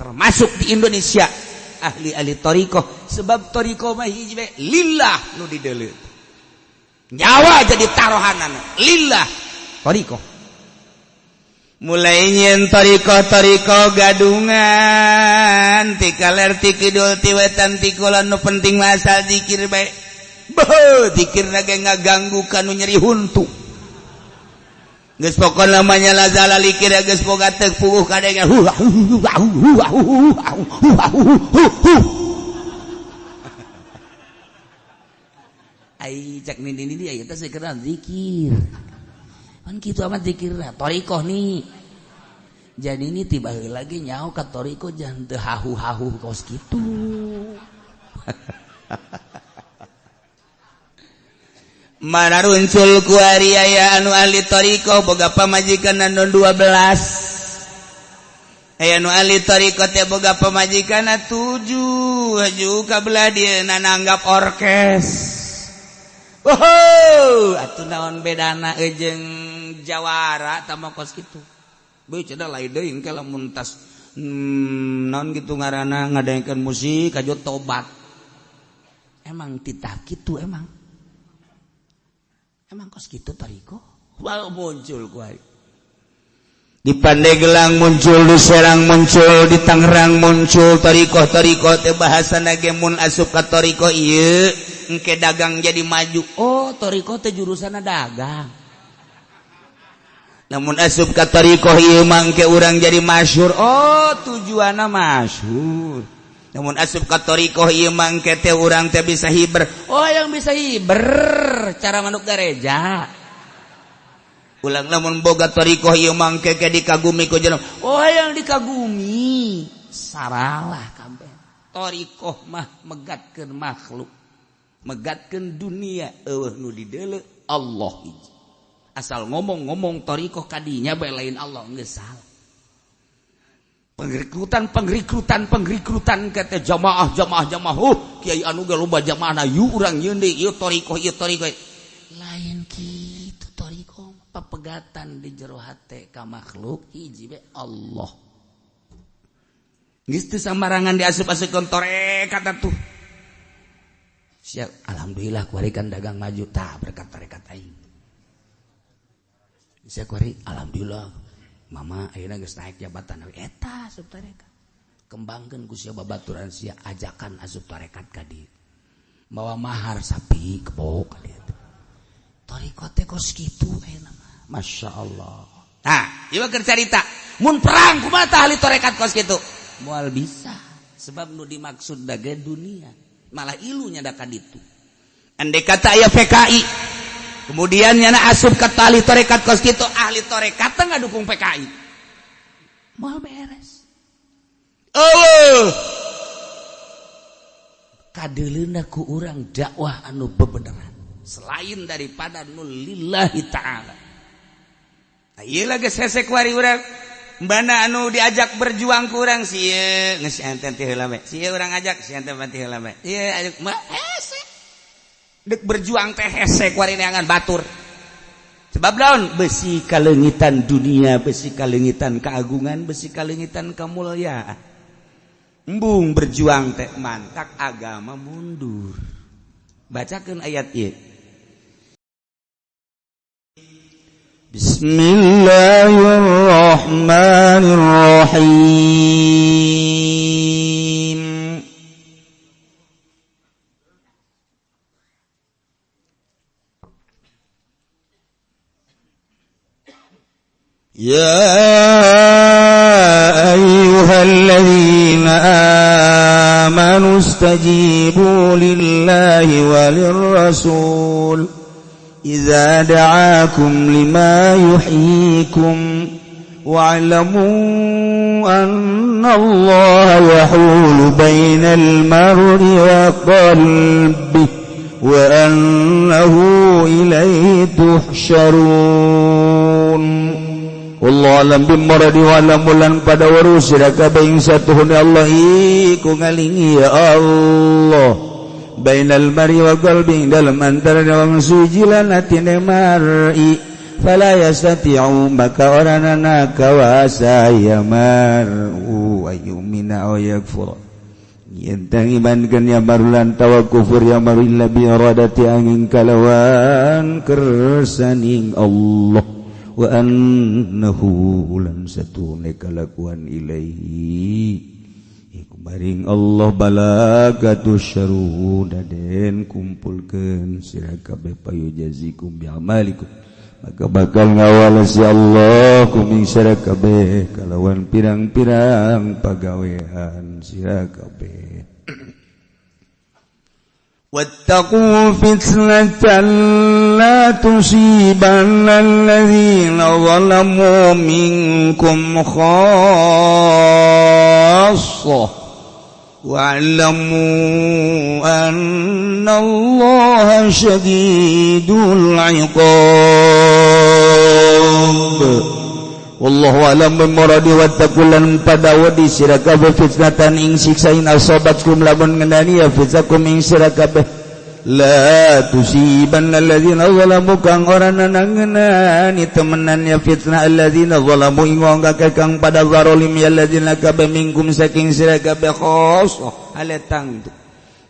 Termasuk di Indonesia ahli-ahli thariqah, sebab thariqah mah hiji bae, lillah nu dideuleu. Nyawa jadi taruhanan lillah thariqah. Mulai nyen thariqah-thariqah gadungan ti kaler ti kidul ti wetan ti kulon, nu penting mah asal zikir bae. Beuh, zikirna ge ngaganggu kanu nyeri huntu. Geus pokona mah nyala zala likir geus boga teu puguh kadenge hu hu hu hu hu hu hu. Ai cak nini dia eta sekedar zikir. Kan kitu amat zikirna thariqah nih. Jadi ini tiba lagi nyaho ka thariqah jangan teu hahu-hahu kos kitu. Mana runcul ku ari aya anu ahli thariqah boga pamajikan anu 12. Aya anu ahli thariqah teh boga pamajikan 7. Haju ka belah dieu nanggap orkes. Oh, atuh naon bedana jeung jawara tah kos kitu. Beuh cenah lain deui engke lamun tas naon kitu ngaranna ngadengkeun musik kajo tobat. Emang titah kitu emang. Emang kos kitu thariqah. Wah muncul ku ari. Di Pandeglang muncul, di Serang muncul, di Tangerang muncul thariqah-thariqah teh bahasana ge mun asup ka thariqah ieu engke dagang jadi maju. Oh, thariqah teh jurusanna dagang. Namun asup ka thariqah ieu mah engke urang jadi masyhur. Oh, tujuanna masyhur. Namun asup ka thariqah ieu mah engke teh urang teh bisa hiber. Oh, yang bisa hiber cara manuk gareja. Ulang lamun boga thariqah ieu mah engke dikagumi ku jelema. Oh, yang dikagumi saralah kabeh. Thariqah mah megatkeun makhluk, megatkeun dunia, eueuh nu dideuleu Allah hiji. Asal ngomong-ngomong thariqah kadinya bae lain Allah geus salah. Pengrekrutan kata jamaah jamaah jamaah. Oh, kiai anu ge loba jamaahna, yuk urang yeun deui ieu thariqah ieu thariqah. Lain kitu thariqah, papegatan di jero hate ka makhluk hiji bae Allah. Geus teu sambarangan diasup-asupkeun tarekat atuh. Siap, alhamdulillah kuari kan dagang maju tah berkat tarekat aing. Siap kuari alhamdulillah mama ayeuna geus naik jabatan eta asup tarekat. Kembangkeun ku sia babaturan sia ajakan asup tarekat ka dieu. Mawa mahar sapi kebo ka dieu. Thariqah teh kos kitu ayeuna mah. Masya Allah. Nah, ieu keur carita. Mun perang kumaha tah ahli tarekat kos kitu? Moal bisa. Sebab nu dimaksud dage dunia. Malah ilunya da ka ditu. Andai kata aya PKI, kemudian nyana asup ka ahli tarekat kos kitu, ahli tarekat teh ngadukung PKI. Moal beres. Eueuh. Kadeuleuna ku urang dakwah anu bebeneran selain daripada nu lillahi ta'ala. Nah, ieu lagi hese kuari urang. Mbana anu diajak berjuang ku urang sieun geus enten teh heula we. Sieun urang ajak sieun teh heula we. Ieu ajak mah hese. Dek berjuang teh hese kuari neangan batur. Sebab naon? Besi kaleungitan dunia, besi kaleungitan keagungan, besi kaleungitan kemuliaan. Embung berjuang teh mantak agama mundur. Bacakeun ayat ieu. Bismillahirrahmanirrahim. Ya ayyuhalladzina amanu istajibu lillahi walirrasul إذا دعاكم لما يحييكم واعلموا أن الله يحول بين المرء وقلبه وأنه إليه تحشرون. والله أعلم بمرض وأعلم lan pada warusira kabeh ing satuhun Allah iku ngalingi ya Allah bainal mar'i wa qalbi dalam antara wong suci lan atine mar'i Fala yastati'u maka oranana kawasa ya mar'u ayyumina aw yakfur yentang imankeun ya marulan tawa kufur ya maru illa bi iradati angin kalawan kersaning Allah wa annahu lan satune kalakuan ilaihi iku maring Allah balagatu syarru daden kumpulkeun sira kabeh payujazikum bi amalikum maka bakal ngawal si Allah kuming sira kabeh kalawan pirang-pirang pagawean sira kabeh. Wattaqu fitnatan la tusibanna alladzina zalamu minkum khassah wa'lamu anna Allaha syadidul 'iqab. Wallahu a'lam bimuradi wattaqulan pada wadi sira kabeh fitnatan ing siksa in asabatkum lamun ngendani ya fitnakum ing sira kabeh la tusibanna alladzina zalamu kang ora nanangeunani temenan ya fitnah alladzina zalamu ing wong kang pada zalim ya alladzina kabeh minkum saking sira kabeh khos aletang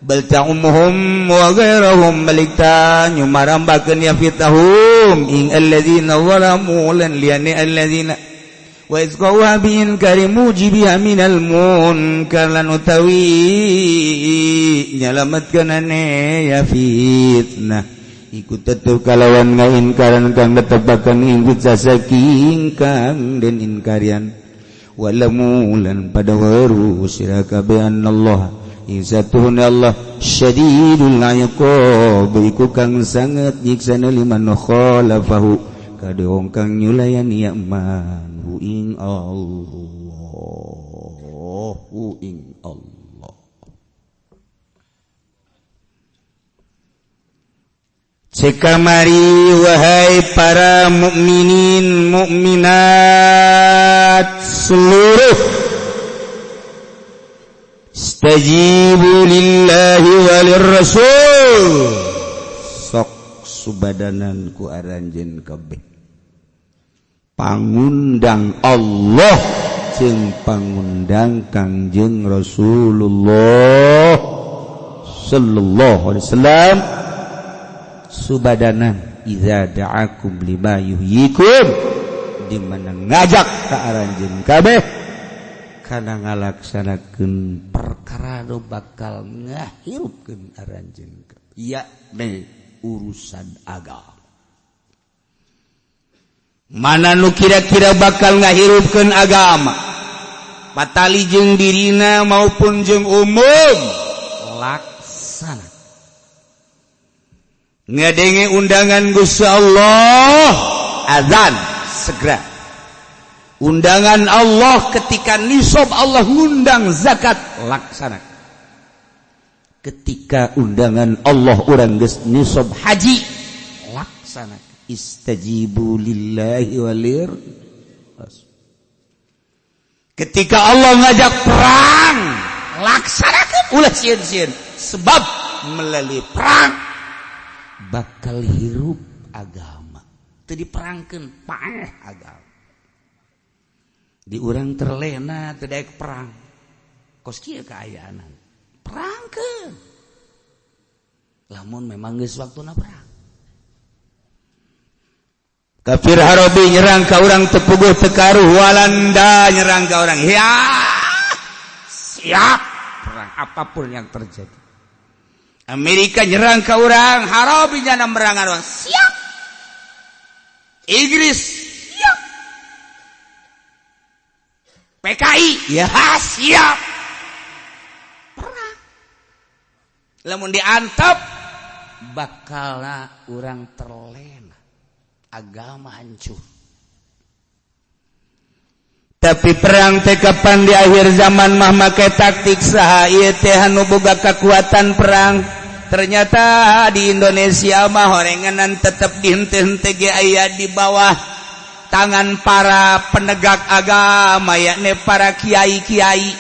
bal ta'umhum wa ghairahum malikta nyumarambakeun ya fitnahum ing alladzina zalamu lan liyane alladzina wa izqawa bi inkari mujibiha minal munkar lan utawi nyalametkeunane ya fitnah iku tetep kalawan ngainkaran kang netepaken ing saking kang den inkarian walamu lan pada weru sira kabeh Allah ing satuhun Allah syadidul iqab iku kang sanget nyiksana liman khalafahu kade wong kang nyulayani ya man ing Allah ing Allah. Cekamari wahai para mukminin mukminat seluruh, istajibu lillahi walir rasul, sok subadanan ku aranjeun kabeh pangundang Allah jeung pangundang Kangjeng Rasulullah sallallahu alaihi wasallam subadanan idza da'akum lima yuhyikum di mana ngajak ka aranjeun kabeh kana ngalaksanakeun perkara nu bakal ngahirupkeun aranjeun kabeh yakni urusan agama. Mana nu kira-kira bakal ngahirupkeun agama patali jeung dirina maupun jeung umum laksana ngadenge undangan Gusti Allah azan segera, undangan Allah ketika nisab Allah ngundang zakat laksana, ketika undangan Allah urang geus nisab haji laksana. Istajibu lillahi walir. Ketika Allah ngajak perang laksanakan ulah sieun-sieun, sebab melalui perang bakal hirup agama. Teu diperangkeun paeh agama. Di urang terlena teu daek perang. Kos kieu kaayaan. Perangkeun. Lamun memang geus waktuna perang. Kafir Harabi nyerang ka urang tepuguh tekaruh, Walanda nyerang ka urang. Ya, siap perang apapun yang terjadi. Amerika nyerang ka urang, Harabi nyana merang urang, siap. Inggris siap. PKI ya siap. Perang. Lamun diantep bakalna urang terlena. Agama hancur. Tapi perang teh kapan di akhir zaman mah make taktik saha ieu teh anu boga kekuatan perang. Ternyata di Indonesia mah horenganan tetep dihenteu-henteu ge aya di bawah tangan para penegak agama yakni para kiai-kiai.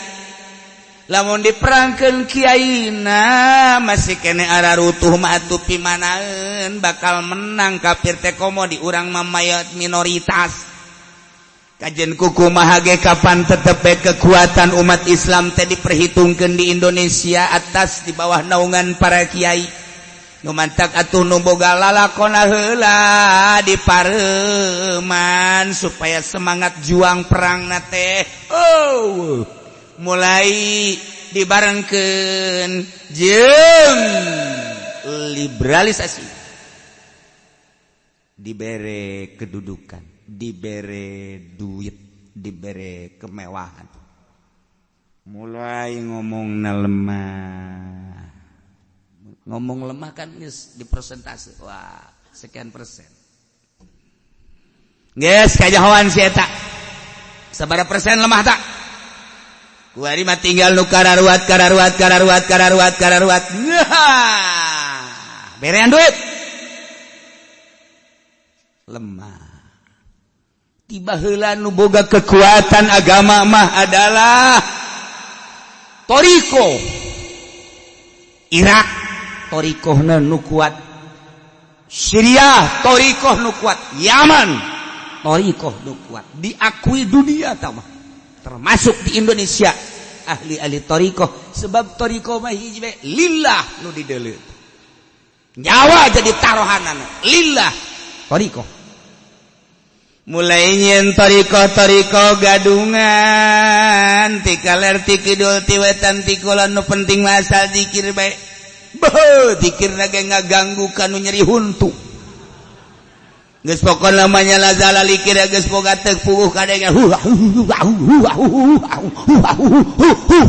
Lamun diperangkeun kiaina masih kene ararutuh mah atuh pimanaeun bakal menang kafir teh komo di urang mah minoritas. Kajen kumaha ge kapan tetep kekuatan umat Islam teh diperhitungkeun di Indonesia atas di bawah naungan para kiai. Nu mantak atuh nu boga lalakona heula dipareman supaya semangat juang perangna teh oh mulai dibarengkeun jeung liberalisasi, dibere kedudukan, dibere duit, dibere kemewahan, mulai ngomongna lemah. Ngomong lemah kan geus dipersentase, wah sekian persen geus kajahoan si eta sabaraha persen lemah tak. Kuari mah tinggal nu kararuat kararuat kararuat kararuat kararuat. Berean duit. Lemah. Tiba heula nu boga kekuatan agama mah adalah toriko. Irak torikohna nu kuat. Syria torikoh nu kuat. Yaman torikoh nu kuat. Diakui dunia tah mah. Termasuk di Indonesia ahli-ahli torikoh, sebab torikoh mah hiji bae lillah nu dideuleut, nyawa jadi taruhanan lillah torikoh. Mulai nyen torikoh-torikoh gadungan ti kaler ti kidul ti wetan ti kulon, nu penting mah asal zikir bae. Beuh, zikirna ge ngaganggu kanu nyeri huntu. Geus pokona mah nyala zala likir geus boga teu puguh kadenge hu hu hu hu hu hu.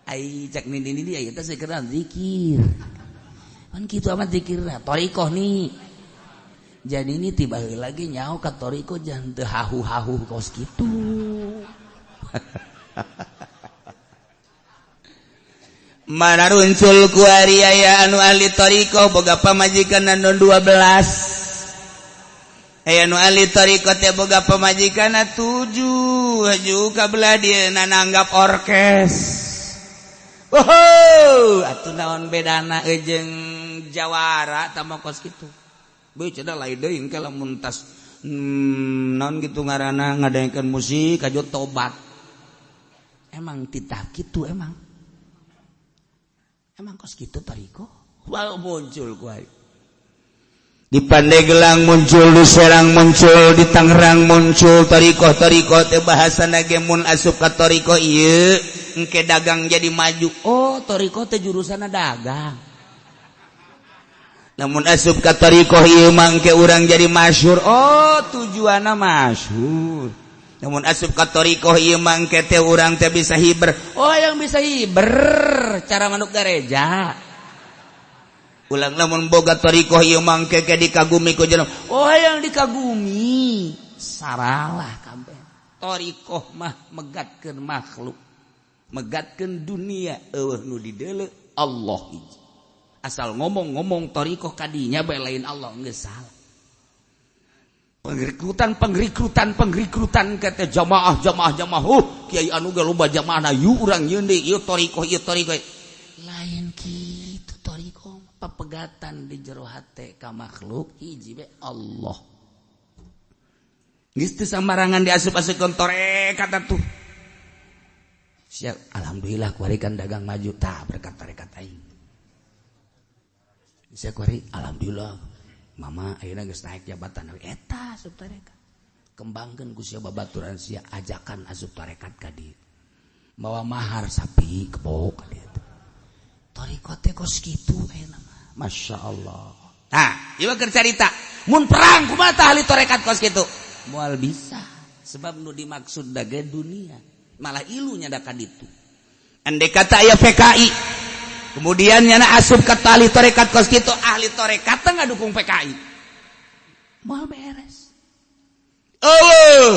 Ai cak nini nini aya teh sekedar zikir. Kan kitu amat zikirna torikoh nih. Jadi ini tiba lagi nyaho ka torikoh jangan teu hahu-hahu kos kitu. Mana runcul ku ari aya anu ahli torikoh boga pamajikan anu 12. Aya anu ahli torikoh teh boga pamajikan 7. Haju ka belah dieu nanggap orkes. Oh, atuh naon bedana jeung jawara tah kos kitu. Beuh cenah lain deui engke lamun tas naon kitu ngaranna ngadaekeun musik kajo tobat. Emang titah kitu emang. Emang kos gitu toriko? Wow, muncul kuai. Di Pandeglang muncul, di Serang muncul, di Tangerang muncul toriko-toriko teh bahasana ge mun asup ka toriko ieu engke dagang jadi maju. Oh, toriko teh jurusanna dagang. Namun asup ka toriko ieu mah engke urang jadi masyhur. Oh, tujuanna masyhur. Namun asup ka torikoh ieu mangke teh urang teh bisa hiber. Oh, yang bisa hiber cara manuk gareja. Ulang lamun boga torikoh ieu mangke ke dikagumi ku jelema. Oh, yang dikagumi saralah kabeh. Torikoh mah megatkeun makhluk, megatkeun dunia eueuh nu dideuleu Allah hiji. Asal ngomong-ngomong torikoh kadinya bae lain Allah geus salah. Pengrekrutan pengrekrutan pengrekrutan kata jamaah jamaah jamaah, kiai anu ge loba jamaahna, yu urang yeun deui ieu torikoh ieu torikoh. Lain kitu torikoh, papegatan di jero hate ka makhluk hiji be Allah. Geus teu sambarangan diasup-asupkeun torekat atuh. Siap, alhamdulillah kuari kan dagang maju tah berkat tarekat aing. Sia kuari alhamdulillah mama ayeuna geus naik jabatan eta asup tarekat. Kembangkeun ku sia babaturan sia ajakan asup tarekat ka dieu. Mawa mahar sapi kebo ka dieu. Toriko teh kos kitu ayeuna mah. Masya Allah. Nah, ieu keur carita. Mun perang kumaha tah ahli tarekat kos kitu? Moal bisa. Sebab nu dimaksud dage dunia. Malah ilunya da ka ditu. Andai kata aya PKI, kemudian nyana asup ke ahli tarekat kos kitu, ahli tarekat teh ngadukung PKI. Moal beres. Oh.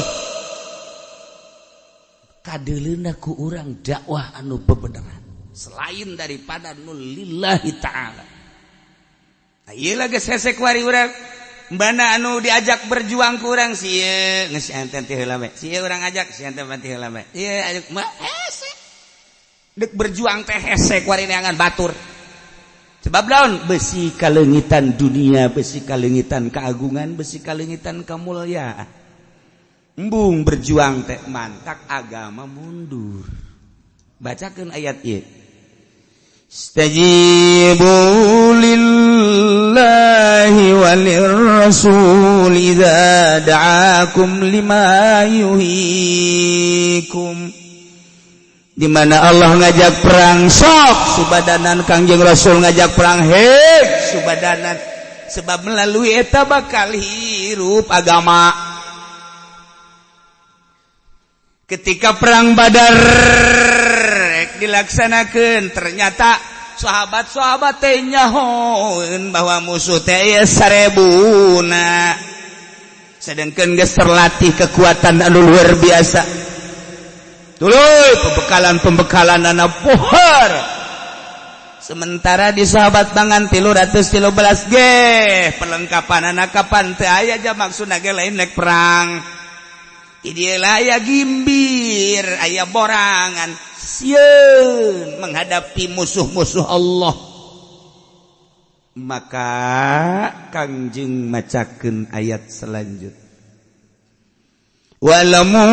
Kadeuleuna ku urang dakwah anu bebeneran selain daripada nu lillahi ta'ala. Nah, ieu lagi hese kuari urang. Mana anu diajak berjuang ku urang sieun geus ente teh heula we. Sieun urang ajak si ente mah heula we. Ieu ajak mah hese. Dek berjuang teh hese kuari neangan batur. Sebab lawan besi kaleungitan dunia, besi kaleungitan keagungan, besi kaleungitan kemuliaan. Embung berjuang teh mantak agama mundur. Bacakeun ayat ieu. Istajibu lillahi walirrasul idza da'akum lima yuhikum. Di mana Allah ngajak perang sok subadanan, Kangjeng Rasul ngajak perang hek subadanan, sebab melalui eta bakal hirup agama. Ketika perang Badar dilaksanakan, ternyata sahabat-sahabat teh nyahoeun bahwa musuh teh aya sarebuna, sedangkan geus terlatih kekuatan anu luar biasa. Tuluy pembekalan-pembekalan anak pohar. Sementara di sahabat mangan 313 ge perlengkapan anak kapan teu aya ja maksudna ge lain nek perang. Ieu aya gimbir, aya borangan, sieun menghadapi musuh-musuh Allah. Maka Kangjeng macakeun ayat selanjutnya. Wa'lamu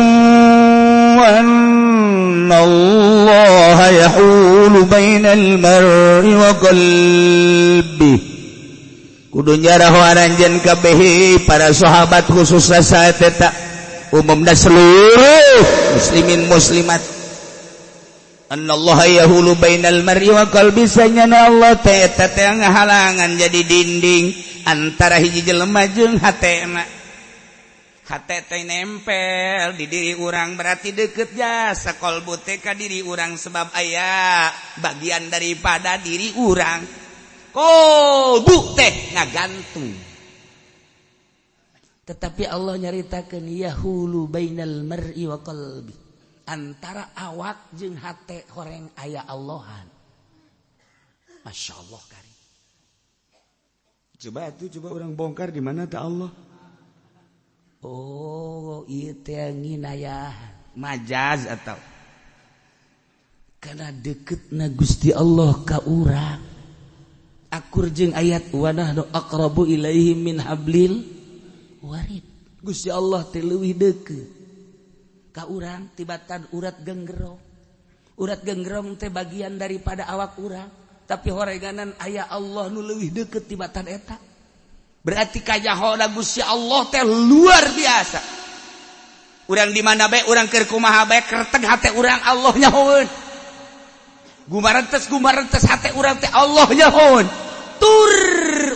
annallaha yahulu bainal mar'i wa qalbihi. Kudu nyaraho aranjeun kabeh para sahabat khususna saat eta umumna seluruh muslimin muslimat. Annallaha yahulu bainal mar'i wa qalbi, sanyana Allah teh eta teh ngahalangan jadi dinding antara hiji jelema jeung hatena. Hate teh nempel di diri urang berarti deket jasa kolbu teh ka diri urang sebab aya bagian daripada diri urang. Kolbu teh ngagantung. Tetapi Allah nyaritakeun yahulu bainal mar'i wa qalbi, antara awak jeung hate horeng aya Allahan. Masya Allah kari. Coba atuh coba urang bongkar di mana teh Allah. Oh, ieu teh nginayah majaz atau karena deketna Gusti Allah ka urang. Akur jeung ayat wa nahnu aqrabu ilaihi min hablil warid. Gusti Allah teh leuwih deukeut ka urang tibatan urat genggerong. Urat genggerong teh bagian daripada awak urang, tapi horeganan aya Allah nu leuwih deukeut tibatan eta. Berarti kajahona Gusti Allah teh luar biasa. Urang di mana bae, urang keur kumaha bae, kerteg hate urang Allah nyahoeun. Gumarentes hate urang teh Allah nyahoeun. Tur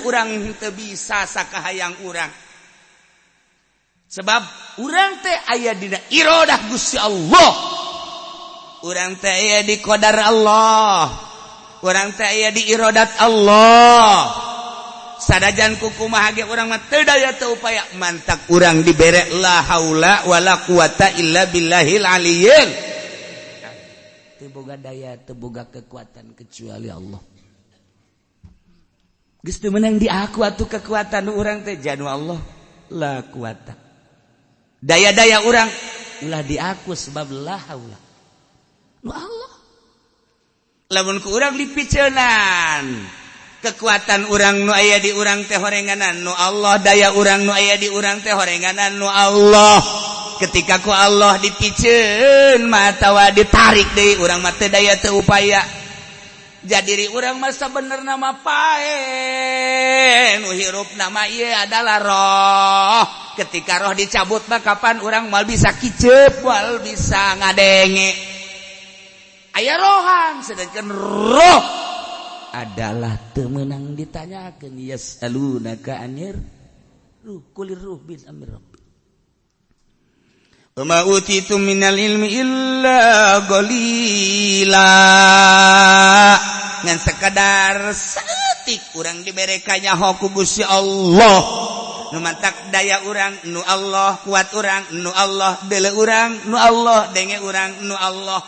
urang teu bisa sakahayang urang. Sebab urang teh aya dina iradah Gusti Allah. Urang teh aya di qadar Allah. Urang teh aya di iradat Allah. Sadajan kukumaha ge urang mah teu daya teu upaya, mantak urang dibere la haula wala quwata illa billahil aliyyil. Teu boga daya, teu boga kekuatan kecuali Allah. Geus teu meunang di aku atuh kekuatan urang teh janu Allah la quwata. Daya-daya urang ulah di aku sebab la haula. Nu Allah. Lamun ku urang dipiceunan kekuatan urang nu aya di urang teh horenganan nu Allah, daya urang nu aya di urang teh horenganan nu Allah. Ketika ku Allah dipiceun matawa ditarik deui urang mah teu daya teu upaya. Jadi urang mah sabenerna mah pae nu hirup nama ieu adalah roh. Ketika roh dicabut mah kapan urang moal bisa kiceup, moal bisa ngadenge. Aya rohan, sedangkan roh adalah temenang ditanyakan. Yas'alunaka anir ruh kulir ruh bin amir rabbi. Wa ma utitu minal ilmi illa qalila. Ngan sekadar saeutik urang dibere kanyaho ku Gusti Allah. Nu mantak daya urang nu Allah, kuat urang nu Allah, deuleu urang nu Allah, denge urang nu Allah.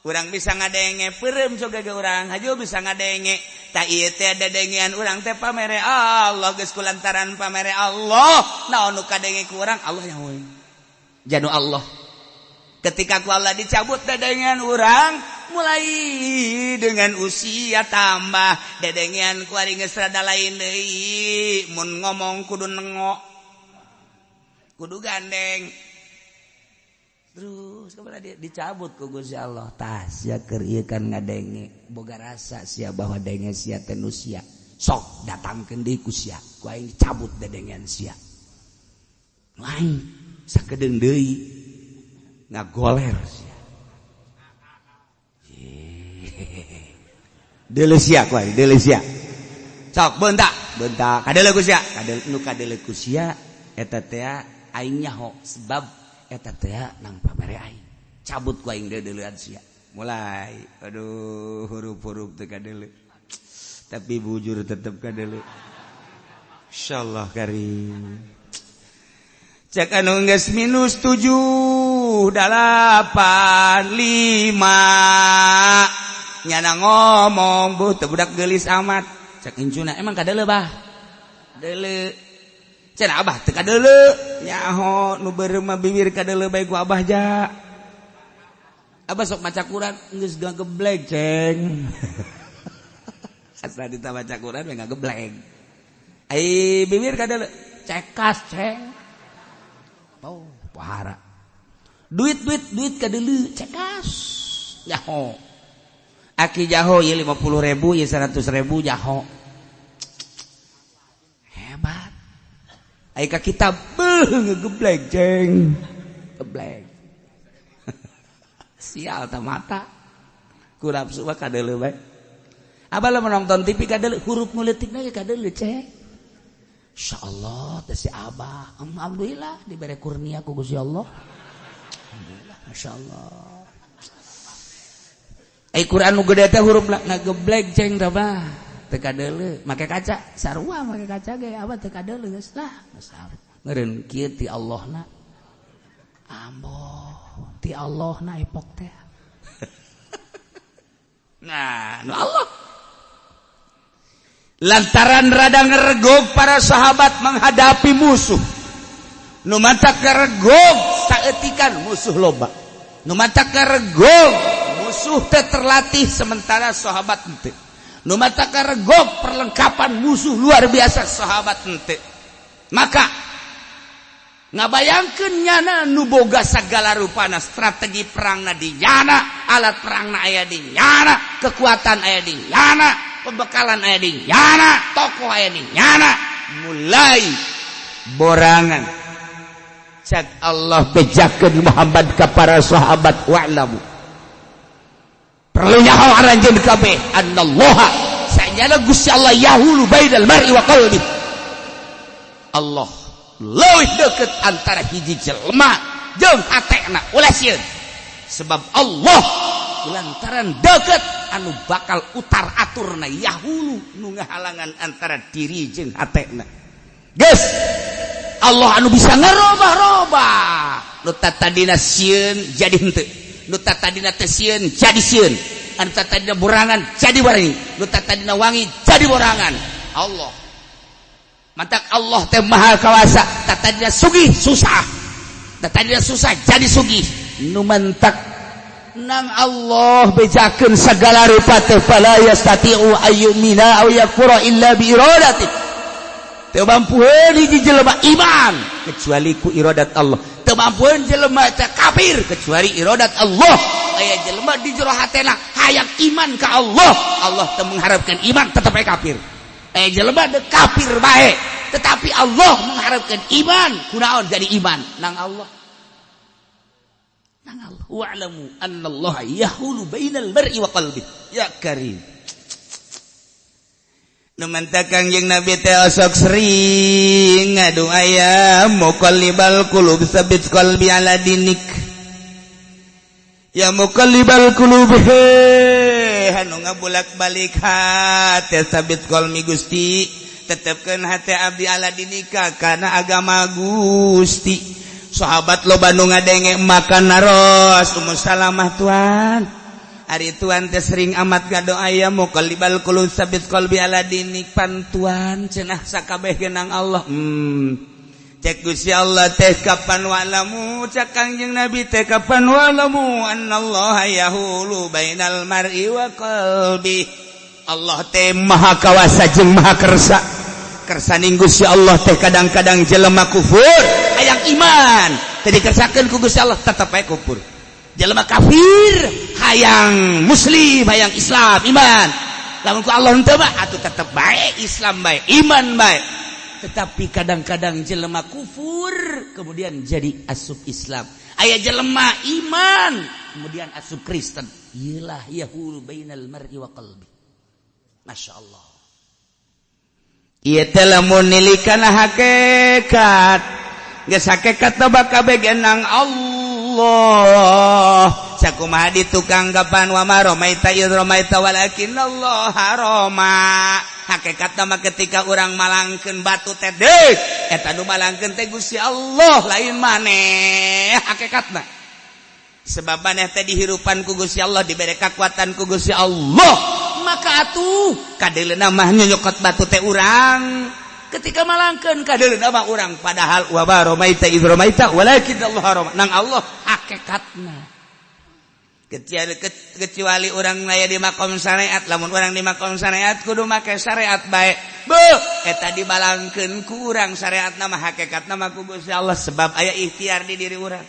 Urang bisa ngadenge peureum soga ge urang haju bisa ngadenge, Tak ieu teh dedengean urang teh pamere Allah, geus kulantaran pamere Allah naon nu kadenge ku urang Allah nyahoeun. Janu Allah ketika ku Allah dicabut dedengean urang, mulai dengan usia tambah dedengean ku ari geus rada lain deui. Mun ngomong kudu nengok, kudu gandeng terus kepada dia dicabut ku Gusti Allah. Tah, sia keur ieu kan ngadenge, boga rasa sia bahwa denge sia teh nu sia. Sok datangkeun deui ku sia, ku aing cabut dedengean sia. Nu aing sakedeung deui ngagoler sia. Deuleu sia ku aing, deuleu sia. Sok beuntak, beuntak kadeuleu ku sia, kadeuleu nu kadeuleu ku sia eta teh aing nyaho sebab eta teh nang pamere aing. Cabut ku aing deuleuan sia. Mulai aduh, huruf-huruf teu kadeuleu, tapi bujur tetep kadeuleu. Insyaallah karim. Cek anu geus minus 7 8 5 nyana ngomong, "Buh, teu budak geulis amat." Cek incuna, "Emang kadeuleu, Bah?" "Deuleu." Cenah Abah teu kadeuleu. Nyaho nu beureum mah bibir kadeuleu bae ku Abah ja. Abah sok maca Quran geus ngageblek, ceng. Asa dita baca Quran we ngageblek. Ai bibir kadeuleu cekas, ceng. Oh, pohara. Duit duit duit kadeuleu cekas. Nyaho. Aki jaho ieu 50.000, ieu 100.000 jaho. Hebat. Ai ka kitab beuh ngegeblek, ceng. Geblek. Sial ta mata. Ku nafsu mah kadeuleu bae. Abah lamun nonton TV kadeuleu, huruf ngeuletikna ge kadeuleu, ceng. Insyaallah teh si Abah. Alhamdulillah dibere kurnia ku Gusti Allah. Alhamdulillah, masyaallah. Ai Quran nu gede teh huruf ngageblek, ceng, tah bah. Teu kadeuleu, make kaca, sarua make kaca ge abah teu kadeuleu geus lah. Geus meureun kieu ti Allahna. Ambo, ti Allahna epok teh. Nah, nu Allah. Lantaran rada ngeregog para sahabat menghadapi musuh. Nu matak karegog saeutikan musuh loba. Nu matak karegog musuh teh terlatih sementara sahabat henteu. Nu matak karegog perlengkapan musuh luar biasa, sahabat henteu. Maka ngabayangkeun nyana nu boga sagala rupana, strategi perangna di nyana, alat perangna aya di nyana, kekuatan aya di nyana, pembekalan aya di nyana, tokoh aya di nyana, mulai borangan. Cak Allah bejakeun Muhammad ka para sahabat, wa'lamu. Perlu nyaho aranjeun kabeh annallaha sanyana Gusti Allah yahulu bainal mar'i wa qalbi. Allah leuwih deukeut antara hiji jelema jeung hatena, ulah sieun. Sebab Allah lantaran deukeut anu bakal utar aturna, yahulu nu ngahalangan antara diri jeung hatena. Geus Allah anu bisa ngerobah-robah. Nu tadina sieun jadi henteu, nu tadina teu sieun jadi sieun, anu tadina borangan jadi wangi, nu tadina wangi jadi borangan. Allah mantak Allah teh maha kawasa. Tadina sugih susah, tadina susah jadi sugih. Nu mantak nang Allah bejakeun segala rupa teh, fala yastati'u ayyumina aw yakfura illa bi iradati. Teu mampueun hiji jelema iman kecuali ku iradat Allah, teu mampueun jelema teh kafir kecuali iradat Allah. Aya jelema di jero hatena hayang iman ka Allah, Allah teu mengharapkan iman, tetep aya kafir. Aya jelema deuk kafir bae, tetapi Allah mengharapkan iman, kunaon jadi iman nang Allah, nang Allah. Wa'lamu annallaha yahulu bainal mar'i wa qalbi. Ya karim. Nu mantak Kangjeng Nabi teh osok sering ngadua, ya muqallibal qulub sabit qalbi ala dinik. Ya muqallibal qulub, he anu ngabulak-balik hate, sabit qalbi Gusti, tetepkeun hate abdi ala dinika kana agama Gusti. Sahabat loba nu ngadenge, makan naros Ummu Salamah, "Tuan, Ari tuan teh sering amat ngadoa ya muqallibal qulub sabit qalbi ala dinik pantuan cenah sakabeh genang Allah. Cek Gusti Allah teh kapan wa'lamu cek Kangjeng Nabi teh kapan wa'lamu annallaha yahulu bainal mar'i wa qalbi. Allah teh maha kawasa jeung maha kersa. Kersaning Gusti Allah teh kadang-kadang jelema kufur hayang iman teh dikersakeun ku Gusti Allah tetep bae kufur. Jelema kafir hayang muslim hayang Islam iman. Lamun ku Allah henteu mah atuh tetep bae Islam bae iman bae. Tetapi kadang-kadang jelema kufur kemudian jadi asup Islam. Aya jelema iman kemudian asup Kristen. Iyalah yahulu bainal mar'i wa qalbi. Masya Allah. Ieu teh lamun nilikana hakikat. Geus hakikat teh bakal nang Allah. Sakumaha di tukang kapan wa ma ramaita idz ramaita walakinnallaha rama. Hakikat mah ketika orang malangkeun batu teh deuk eta nu malangkeun teh Gusti Allah lain maneh hakikatna. Sebab maneh teh dihirupan ku Gusti Allah dibere kakuatan ku Gusti Allah maka atuh kadeuleuna mah nyokot batu teh urang ketika malangkeun kadeuleuna mah urang padahal wa ma ramaita idz ramaita walakinnallaha rama nang Allah hakikatna. Kecuali orang aya di makom syariat lamun orang di makom syariat kudu make syariat bae beuh eta dibalangkeun ku urang syariatna mah hakikatna mah ku Gusti Allah sebab aya ikhtiar di diri urang.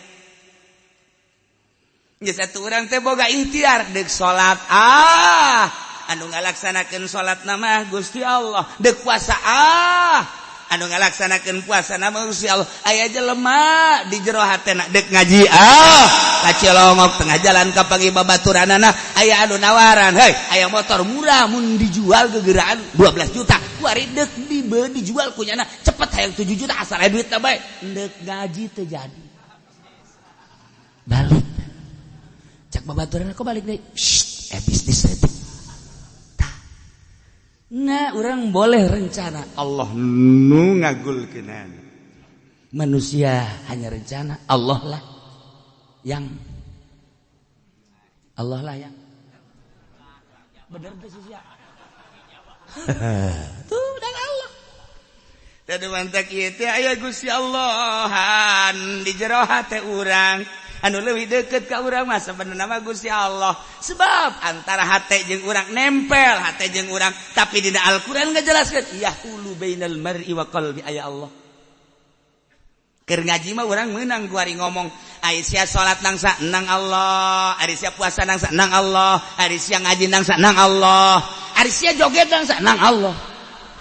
Geus atuh urang teh boga ikhtiar deuk salat ah anu ngalaksanakeun salatna mah Gusti Allah deuk puasa ah anu ngalaksanakeun puasa nama Gusti Allah. Aya jelema di jero hatena deuk ngaji ah kacilongok tengah jalan kapanggih babaturanana aya anu nawaran hei aya motor murah mun dijual gegeraan 12 juta kuari deuk dijual kunyana cepet hayang 7 juta asal aya duitna bae deuk ngaji teu jadi balik cak babaturanna kok balik deui bisnis teh. Nah, orang boleh rencana Allah nu ngagulkeun. Manusia hanya rencana, Allah lah yang Allah lah yang bener teh sia. Tuh dan Allah. Tadi mantak ieu teh aya Gusti Allahan di jero hate urang. Anu leuwih deukeut ka urang mah sabenerna mah Gusti Allah. Sebab antara hate jeung urang nempel hate jeung urang, tapi dina Al-Qur'an ngajelaskeun yahulu bainal mar'i wa qalbi aya Allah. Keur ngaji mah urang meunang ku ari ngomong, ari sia salat nang sa nang Allah, ari sia puasa nang sa nang Allah, ari sia ngaji nang sa nang Allah, ari sia joget nang sa nang Allah.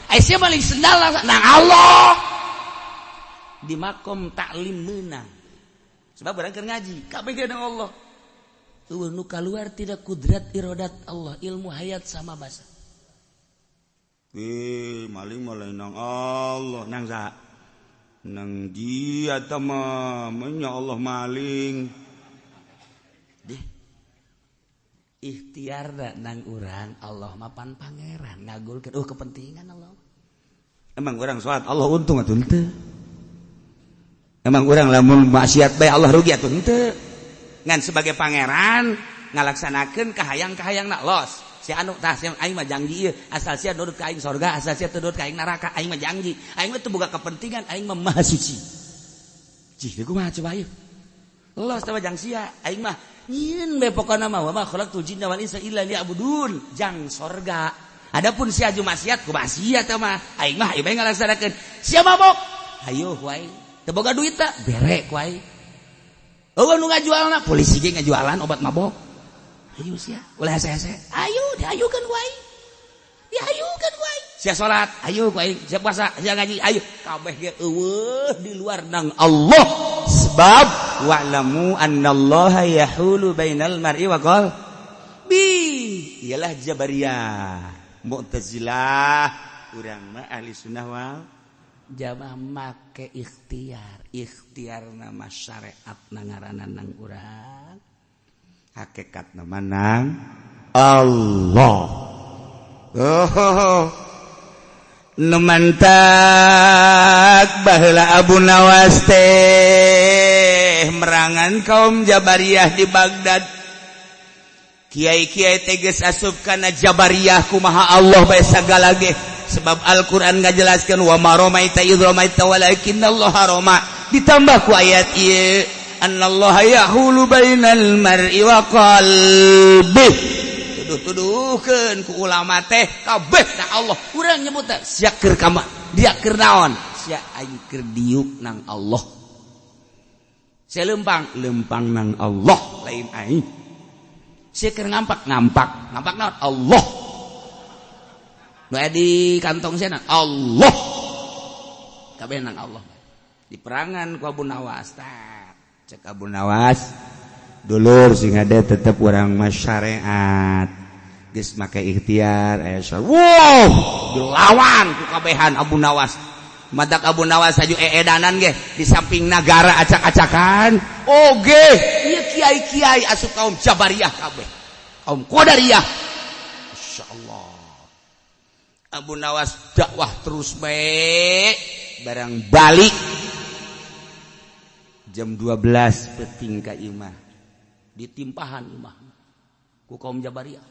Ari sia maling sendal nang sa nang Allah. Di makom taklim meunang. Sebab urang keur ngaji, kabeh nang Allah. Eueuh nu kaluar tidak kudrat irodat Allah, ilmu hayat sama basa. Maling malah nang Allah, nang sa. Nang dia tama, menya Allah maling. Deh. Ikhtiar nang urang Allah mapan pangeran ngagulkeun kepentingan Allah. Emang urang salat Allah untung atuh henteu. Emang urang lamun maksiat bae Allah rugi atuh henteu. Ngan sebagai pangeran ngalaksanakeun kahayang-kahayangna los. Si anu tah si aing mah janji ieu asal sia nurut ka aing sorga, asal sia teu nurut ka aing neraka, aing mah janji. Aing mah teu boga kepentingan, aing mah maha suci. Cih, kumaha coba ieu? Los teh jang sia, aing mah nyieun bae pokona mah wa ma khalaqtul jinna wal insa illa liya'budun, jang sorga. Adapun sia aju maksiat ku maksiat teh mah, aing mah ieu bae ngalaksanakeun. Sia mabok, hayu wae. Teu boga duit tah, bere ku aing. Eueuh nu ngajualna, polisi ge ngajualan obat mabok. Ayo sia, ulah hese-hese. Ayo diayukeun ku aing. Diayukeun ku aing. Sia salat, ayo ku aing. Sia puasa, sia ngaji, ayo. Kabeh ge eueuh di luar nang Allah. Sebab wa'lamu annallaha yahulu bainal mar'i wa qalbi. Ialah Jabariyah, Mu'tazilah, urang mah ahli sunnah wal jamaah make ikhtiar. Ikhtiar nama syariat ngaranna nang urang. Hakikat nama nang Allah. Oh, nu mantak baheula Abu Nawas teh merangan kaum Jabariyah di Baghdad. Kiai-kiai teges asup kana Jabariyah, kumaha Allah bae sagala ge, sebab Al-Qur'an ngajelaskeun wa ma ramaita idz ramaita walakinnallaha rama, ditambah ku ayat ieu annallaha yahulu bainal mar'i wa qalbi. Tuduh-tuduhkeun ku ulama teh kabeh na Allah. Urang nyebut teh sia keur kama dia keur naon, sia aing keur diuk nang Allah, sia lempang lempang nang Allah, lain aing. Sia keur ngampak ngampak ngampak naon Allah, nu aya di kantong sia Allah, kabeh nang Allah. Diperangan ku Abu Nawas, tah cek Abu Nawas, dulur sing ada tetep urang mah syariat, geus make ikhtiar aya. Wow, dilawan ku kabehan Abu Nawas. Madak Abu Nawas aju eedanan ge di samping nagara acak-acakan oge ieu kiai-kiai asup kaum Jabariyah kabeh, kaum Qadariyah. Masyaallah, Abu Nawas dakwah terus bae. Barang balik jam 12 peting ka imah, ditimpahan imah ku kaum Jabariyah,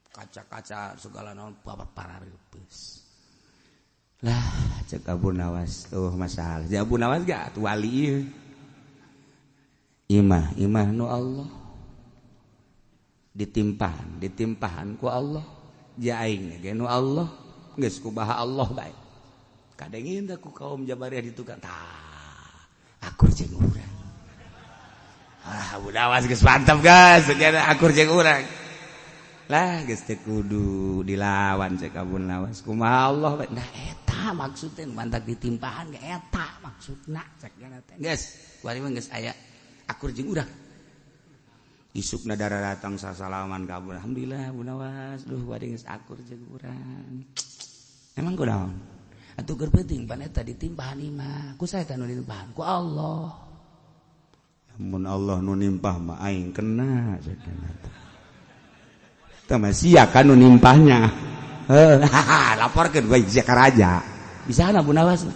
kaca-kaca segala naon bapak parareupeus lah. Cek Abu Nawas, oh masalah. Ya Abu Nawas gak wali ieu, imah imah nu Allah ditimpahan ditimpahan ku Allah, ja aing ge nu Allah, geus kubaha Allah bae. Kadengin teh ku kaum Jabariyah ditukang, tah akur jeung urang. Ah, Abu Nawas geus mantap guys, akur jeung urang lah, geus teu kudu dilawan. Cek Abu Nawas, kumaha Allah bae. Nah, eta maksudna mantak ditimpahan ge eta maksudna cek teh. Geus kuari mah geus aya akur jeung urang. Isukna darah datang sasalaman ka Abu, alhamdulillah Abu Nawas, duh kuari geus akur jeung urang. Emang kunaon atuh keur penting pan eta ditimpahan imah ku saya nu ditimpahan ku Allah. Mun Allah nu nimpah mah aing kena cek teh. Tah sia kan nu nimpahnya. Laporkeun bae sia ka raja. Bisa Abu Nawas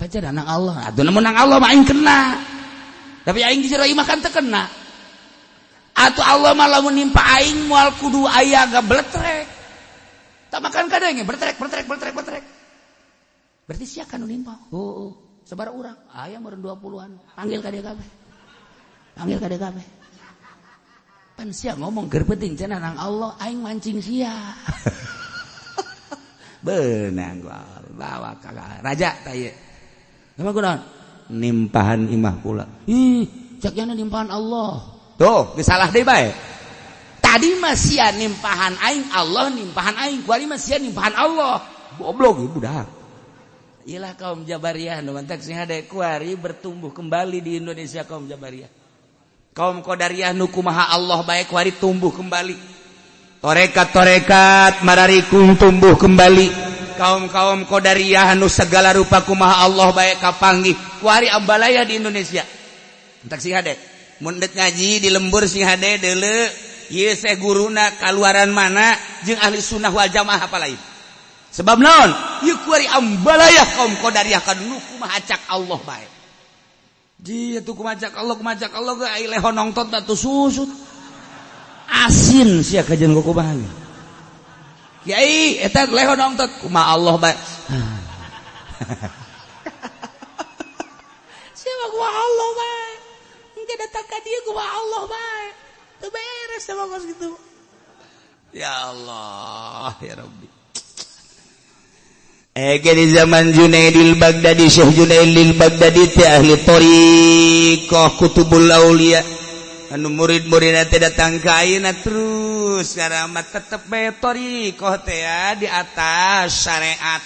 pacar nang Allah atuh, mun nang Allah mah aing kena, tapi aing di jero imah kan teu kena atuh. Allah mah lamun nimpa aing moal kudu aya gabletrek, tak makan kadang bertrek bertrek bertrek bertrek, berarti sia kan nu nimpa. Oh, sabar urang aya meureun 20-an, panggil ka dieu kabeh, panggil ka dieu kabeh. Pan sia ngomong keur penting cenah nang Allah, aing mancing sia. Beunang gua bawa ka raja tah ieu. Emang kunaon? Nimpahan imah kula. Ih, cek yana nimpahan Allah. Tuh, geus salah deui bae. Tadi mah sia nimpahan aing, Allah nimpahan aing. Kuari mah sia nimpahan Allah. Goblok ieu budak. Iyalah kaum Jabariyah nu mantak sing hade kuari bertumbuh kembali di Indonesia kaum Jabariyah. Kaum Qadariyah nu kumaha Allah bae kuari tumbuh kembali. Torekat-torekat mararikung tumbuh kembali. Kaum-kaum Qadariyah nu segala rupa kumaha Allah bae kapanggih kuari ambalaya di Indonesia. Entak sing hade. Mun deuk ngaji di lembur sing hade deuleu ieu seh guruna kaluaran mana jeung ahli sunnah wal jamaah apa lain. Sebab naon? Ieu kuari ambalaya kaum Qadariyah kan nu kumaha cak Allah bae. Ji atuh kumaha cak Allah, kumaha cak Allah ge ai leho nongtot atuh susut. Asin sia kajian ku kumaha. Kiai eta leho nongtot kumaha Allah bae. Sia mah kumaha Allah bae. Engke datang ka dieu kumaha Allah bae. Teu beres sama kos gitu. Ya Allah, ya Rabbi. Ege di zaman Junaidil Baghdadi, Syekh Junaidil Baghdadi teh ahli thariqah Kutubul Aulia. Anu murid-muridna teh datang ka ayeuna terus ngaramat tetep bae thariqah teh di atas syariat.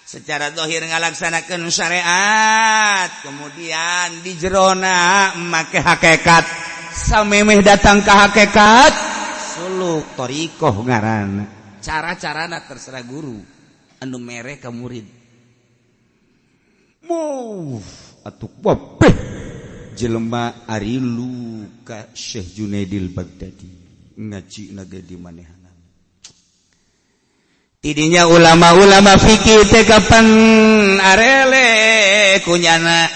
Secara zahir ngalaksanakeun syariat, kemudian di jerona make hakikat. Samemeh datang ka hakikat, suluk thariqah ngaranna. Cara-carana terserah guru anu mere ka murid. Move atuh wabeh jelema arilu ka Syekh Junaidil Baghdadi ngaji naga di manehanan. Tidinya ulama-ulama fikih teh kapan arele kunyana.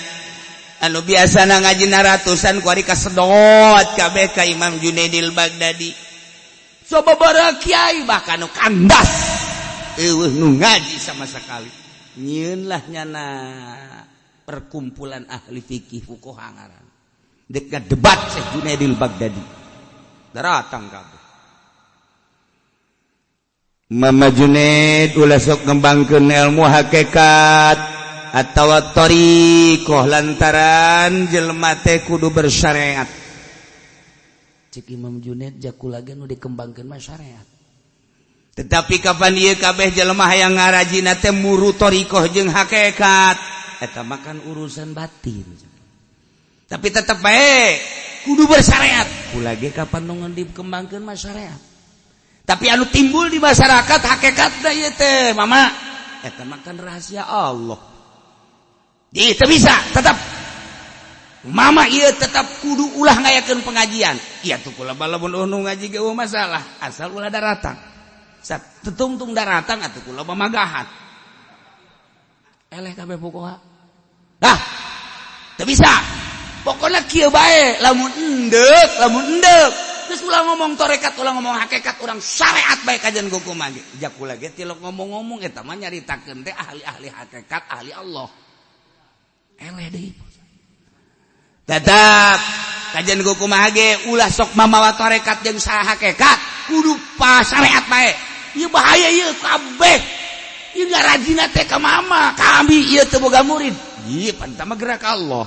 Anu biasana ngajina ratusan kuari kasedot kabeh ka Imam Junaidil Baghdadi. Sababaraha kiai bahkan nu kandas eueuh nu ngaji sama sekali. Nyieun lah nyana perkumpulan ahli fikih fuqaha ngaran. Dek debat Syekh Junaidil Baghdadi. Daratang kabeh. Mama Junaid ulah sok ngembangkeun ilmu hakikat atawa thariqah lantaran jelema teh kudu bersyariat. Cek Imam Junaid jakula ge nu dikembangkeun mah syariat. Tetapi kapan ieu kabeh jelema hayang ngarajina teh muru thariqah jeung hakikat, eta mah kan urusan batin. Tapi tetep bae kudu bersyariat. Kula ge kapan nu dikembangkeun mah syariat. Tapi anu timbul di masyarakat hakikatna ieu teh mama, eta mah kan rahasia Allah. Di teu bisa tetap mama ieu tetap kudu ulah ngayakeun pengajian. Ieu tuh kula lamun nu ngaji ge eueuh masalah, asal ulah daratang. Sat tetungtung daratang atuh kula mamagahan. Eleh kabeh fuqaha. Dah. Teu bisa. Pokona kieu bae lamun endeuk, lamun endeuk. Geus ulah ngomong tarekat, ulah ngomong hakikat, urang syariat bae kajian kumaha ge. Jakula ge tilok ngomong-ngomong eta mah nyaritakeun teh ahli-ahli hakikat, ahli Allah. Eleh deui. Tetap kajian kumaha ge ulah sok mamawa tarekat jeung saha hakikat, kudu pa syariat bae. Ieu bahaya ieu kabeh. Ieu ngarajina teh ka mama, kami ieu teu boga murid. Ieu pan tah mah gerak Allah.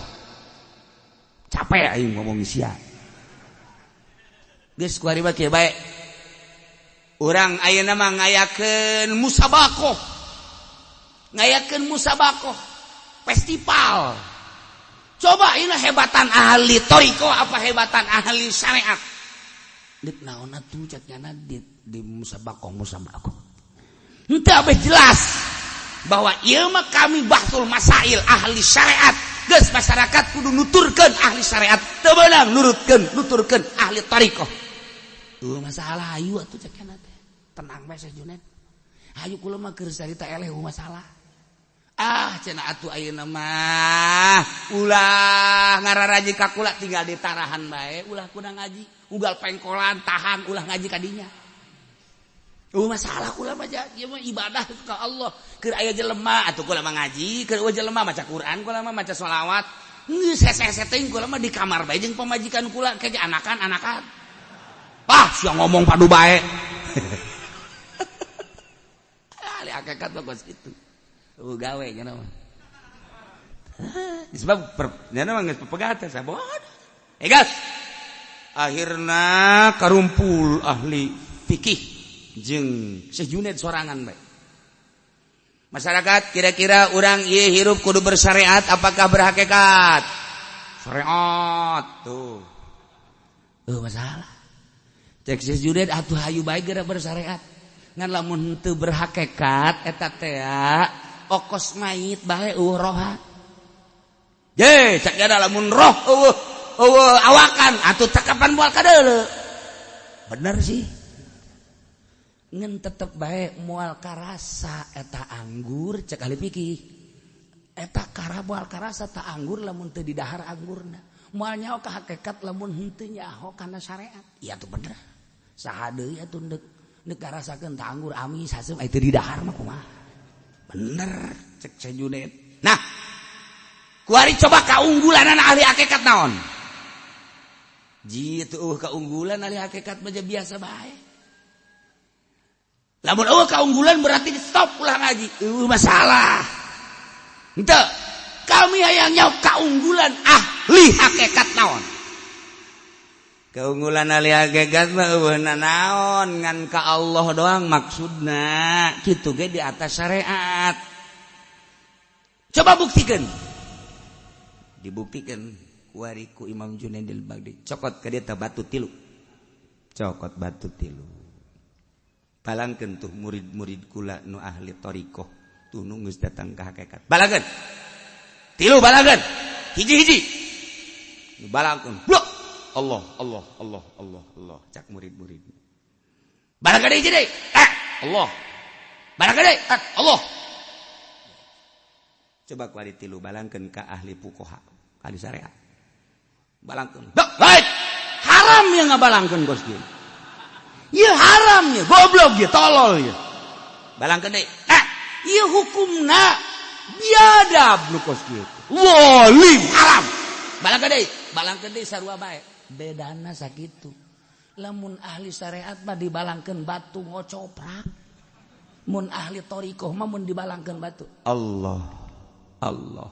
Capek aing ngomong sia. Geus kuari mah kieu bae. Urang ayeuna mah ngayakeun musabaqah. Ngayakeun musabaqah, festival. Coba ini hebatan ahli thariqah apa hebatan ahli syariat? Dik naon atuh cek nyana di musabaqah musabaqah. Henteu abeh jelas bahwa ieu mah kami bahsul masail ahli syariat. Geus masyarakat kudu nuturkeun ahli syariat, teu beunang nurutkeun nuturkeun ahli thariqah. Tuh masalah hayu atuh cek nyana teh. Tenang bae Syekh Junaid. Hayu kula mah keur carita eleh masalah. Ah cenah atuh ayeuna mah ulah ngararaji ka kula tinggal ditarahan bae, ulah kuna ngaji, ugal pengkolan tahan ulah ngaji kadinya. Masalah kula mah ieu mah ibadah ka Allah. Keur aya jelema atuh kula mah ngaji, keur eueuh jelema maca Quran, kula mah maca sholawat. Geus hese-hese teuing kula mah di kamar bae jeung pamajikan kula ke anakan-anakan. Ah, sia ngomong padu bae. Ahli hakikat mah kos kitu. Gawe nya mah. Sebab nya mah geus pepegat sabodo. Eh gas. Akhirna karumpul ahli fikih jeung Syekh Junaid sorangan bae. Masyarakat kira-kira urang ieu hirup kudu bersyariat apakah berhakikat? Syariat tuh. Masalah. Cek Syekh Junaid atuh hayu bae geura bersyariat. Ngan lamun teu berhakikat eta teh okos mayit bae eueuh roha. Ye, cek ada lamun roh eueuh eueuh awakan atuh cakapan moal kadeuleu. Bener sih. Ngan tetep bae moal karasa eta anggur cek ahli fikih. Eta kara moal karasa ta anggur lamun teu didahar anggurna. Moal nyaho ka hakikat lamun henteu nyaho kana syariat. Iya tuh bener. Saha deui atuh deuk deuk ngarasakeun ta anggur amis haseum aya teu didahar mah kumaha. Bener cek Syekh Junaid. Nah, kuari coba kaunggulan ahli hakikat naon? Jitu keunggulan ahli hakikat mah biasa bae. Lamun eueuh keunggulan berarti stop ulah ngaji. Eueuh masalah. Henteu. Kami hayang nyaho kaunggulan ahli hakikat naon? Keunggulan ahli hakikat mah eueuh naon ngan ka Allah doang maksudna. Kitu ge di atas syariat. Coba buktikan. Dibuktikan kuari ku Imam Junaidil Baghdadi. Cokot ka dieu batu tilu. Cokot batu tilu. Balangkeun tuh murid-murid kula nu ahli thariqah tuh nu geus datang ka hakikat. Balangkeun. Tilu balangkeun. Hiji-hiji. Balangkeun. Blok. Allah, Allah, Allah, Allah, Allah. Cak murid-murid. Balangkeun hiji deui. Allah. Balangkeun deui. Allah. Coba kuari tilu balangkeun ka ahli fuqaha. Ahli syariat. Balangkeun. Baik. Haram yang ngabalangkeun kos kieu. Ieu haram ya, goblok ya, tolol ya. Balangkeun deui. Eh, ieu hukumna biadab nu kos kieu. Zalim haram. Balangkeun deui sarua bae. Bedana sakitu. Lamun ahli syariat mah dibalangkeun batu ngocoprak. Mun ahli thariqah mah mun dibalangkeun batu. Allah. Allah.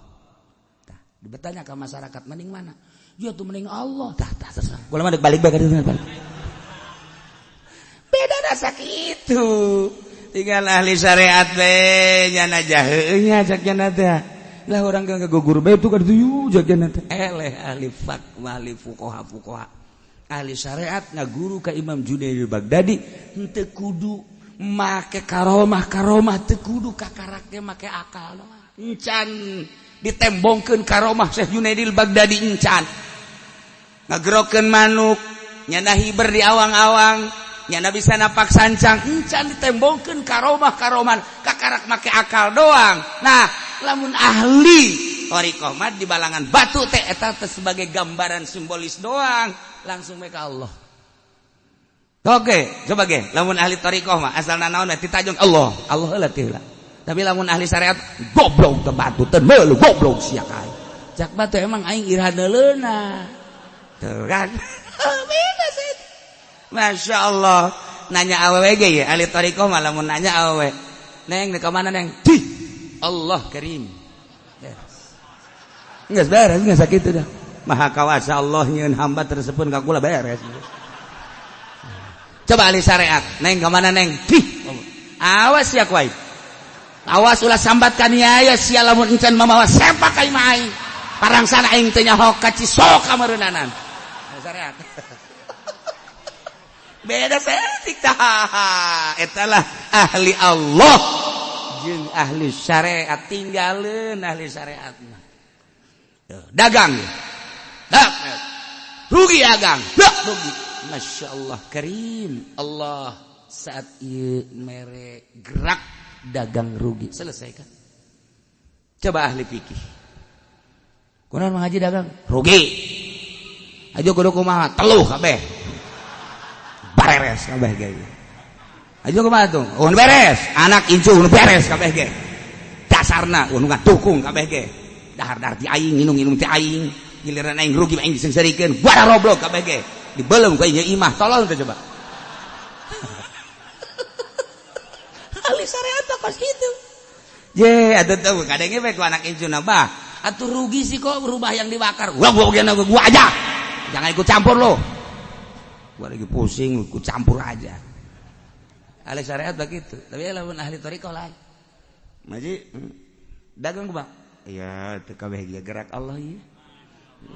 Tah, dibertanya ke masyarakat mending mana? Ya tuh mending Allah. Tah, tah, terserah. Gua mah balik bae ka dieu balik. Beda rasa kitu. Tinggal ahli syariat we nyana jaheung nya cak nyana teh. Lah orang kan gugur bae tuh ka ditu cak nyana teh. Eleh ahli fatwa, ahli fuqaha fuqaha. Ahli syariat ngaguru ka Imam Junaid Baghdadi henteu kudu make karomah karomah teu kudu kakaraknya make akal doang. Encan ditembongkeun karomah Syekh Junaidil Baghdadi encan. Ngagerokeun manuk, nyana hiber di awang-awang, nyana bisa napak sancang, encan ditembongkeun karomah karoman kakarak make akal doang. Nah, lamun ahli thariqah mah di balangan batu teh eta teh sebagai gambaran simbolis doang, langsung make Allah. Oke, coba ge, lamun ahli thariqah mah asalna naon we ditajung Allah, Allah heula teh heula. Tapi lamun ahli syariat goblok teh batu teh meulu goblok sia ka aing. Cak batu emang aing iraha neuleuna. Tuh kan. Beda sih. Masya Allah. Nanya awewe ge ya, ahli thariqah mah lamun nanya awewe. Neng, di mana neng? Di Allah Karim. Beres. Geus beres, geus sakitu dah. Maha kawasa Allah nyieun hamba tersebut ka kula beres. Coba ahli syariat, neng ke mana neng? Di. Awas ya kuai. Awas ulah sambat ka nia sia lamun encan mamawa sempak ka imah aing. Parangsana aing teh nyaho ka Cisoka meureunnanan. Syariat. Beda setik tah. Etalah ahli Allah jeung ahli syariat, tinggalin ahli syariat mah. Dagang. Dak. Rugi dagang. Dak rugi. Masya Allah Karim. Allah saat ieu mere gerak dagang rugi. Selesaikan. Coba ahli fikih. Kunaon mengaji dagang? Rugi. Aja kudu kumaha? Teluh kabeh. Beres kabeh ge. Aja kumaha tuh? Oh beres. Anak incu nu beres kabeh ge. Dasarna nu ngadukung kabeh ge. Dahar-dahar ti aing, nginum-nginum ti aing. Giliran aing rugi aing disengserikeun. Buara roblok kabeh ge. Dibelem ku aing imah. Tolong teh coba. Ahli syariat kos kitu. Je, atuh teu kadenge bae ku anak incuna bah. Atuh rugi sih kok rubah yang dibakar. Gua aja. Jangan ikut campur lo. Gua lagi pusing, ikut campur aja. Ahli syariat begitu. Tapi lamun ahli thariqah lain. Maji dagang bang. Iya, teu kabeh ge gerak Allah ieu.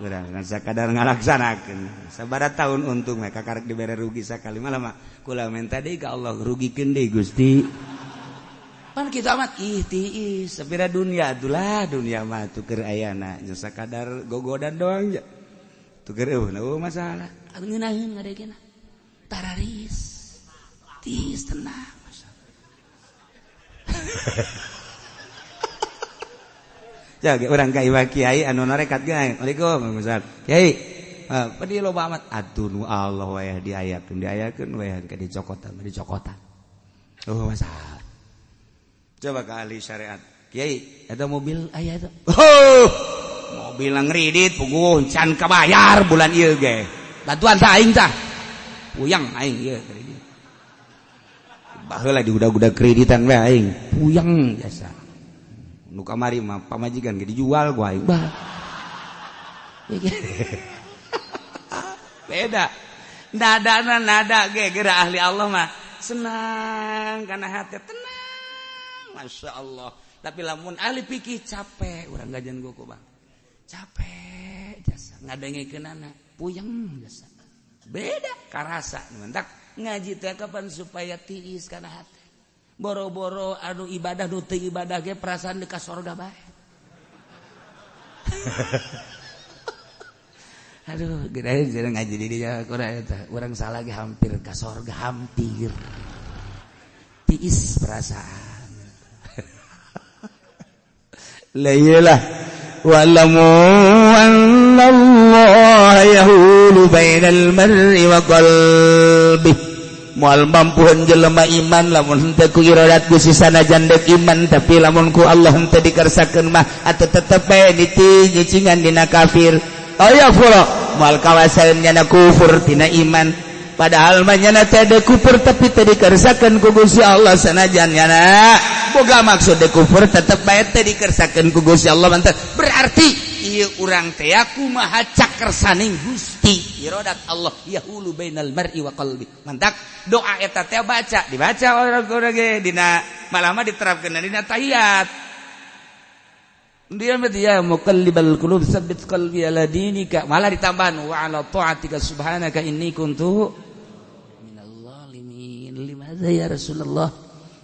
Urang ngan sakadar ngalaksanakeun. Sabaraha tahun untung mah kakarek dibere rugi sakali malah mah kula menta deui ka Allah rugikeun deui Gusti. Pan kitu amat ih tiis sapira dunia atulah dunia mah tuker ayana jeung sakadar gogodan doang ja. Tuker eueuh masalah. Ngeunaheun ngadegena. Tararis. Tiis tenang. Ya urang ka iwa kiai anu norekat ge. Assalamualaikum Ustaz. Kiai, pedi loba amat atuh nu Allah wae diayakeun diayakeun wae ka dicokotan dicokotan. Oh masalah. Coba ke ahli syariat. Kiai, ada mobil aya eta. Oh, mobil ngridit puguh can kabayar bulan ieu ge. Bantuan tah aing tah. Puyang aing ieu kredit. Baheula diudag-udag kreditan we aing. Puyang jasa. Nu kamari mah pamajikan ge dijual ku aing. Bah. Beda. Nadana nada ge geura ahli Allah mah senang kana hati tenang. Masya Allah. Tapi lamun ahli pikir capek urang gajian gua bang. Capek jasa ngadengekeunana puyeng jasa. Beda karasa mentak ngaji teh kapan supaya tiis kana hati. Boro-boro anu ibadah nu teu ibadah ge perasaan di ka sorga bae. Aduh, geura jeung ngaji di dinya kurang eta. Urang salah ge hampir ka sorga hampir. Tiis perasaan. La iyalah wa'lamu annallaha yahulu bainal mar'i wa qalbihi. Moal mampuhan jelema iman lamun henteu ku iradat Gusti sanajan dek iman, tapi lamun ku Allah henteu dikersakeun mah atau tetep bae nyicingan dina kafir. Aya fura moal kawasaeun nyana kufur tina iman, padahal mah nyana teh de kufur tapi teu dikersakeun ku Gusti Allah sanajan nyana boga maksud de kufur tetep bae teu dikersakeun ku Gusti Allah. Mantap berarti ieu urang teh kumaha cakersaning Gusti iradat Allah yahulu bainal mar'i wa qalbi. Mantak doa eta teh baca dibaca orang-orang ge dina malah mah diterapkeun dina tahiyat. Dia mah ya muqallibal qulub tsabbit qalbi ala dinika, malah ditambahan wa ala ta'atika subhanaka inni kuntu minal zalimin. Limadza ya Rasulullah,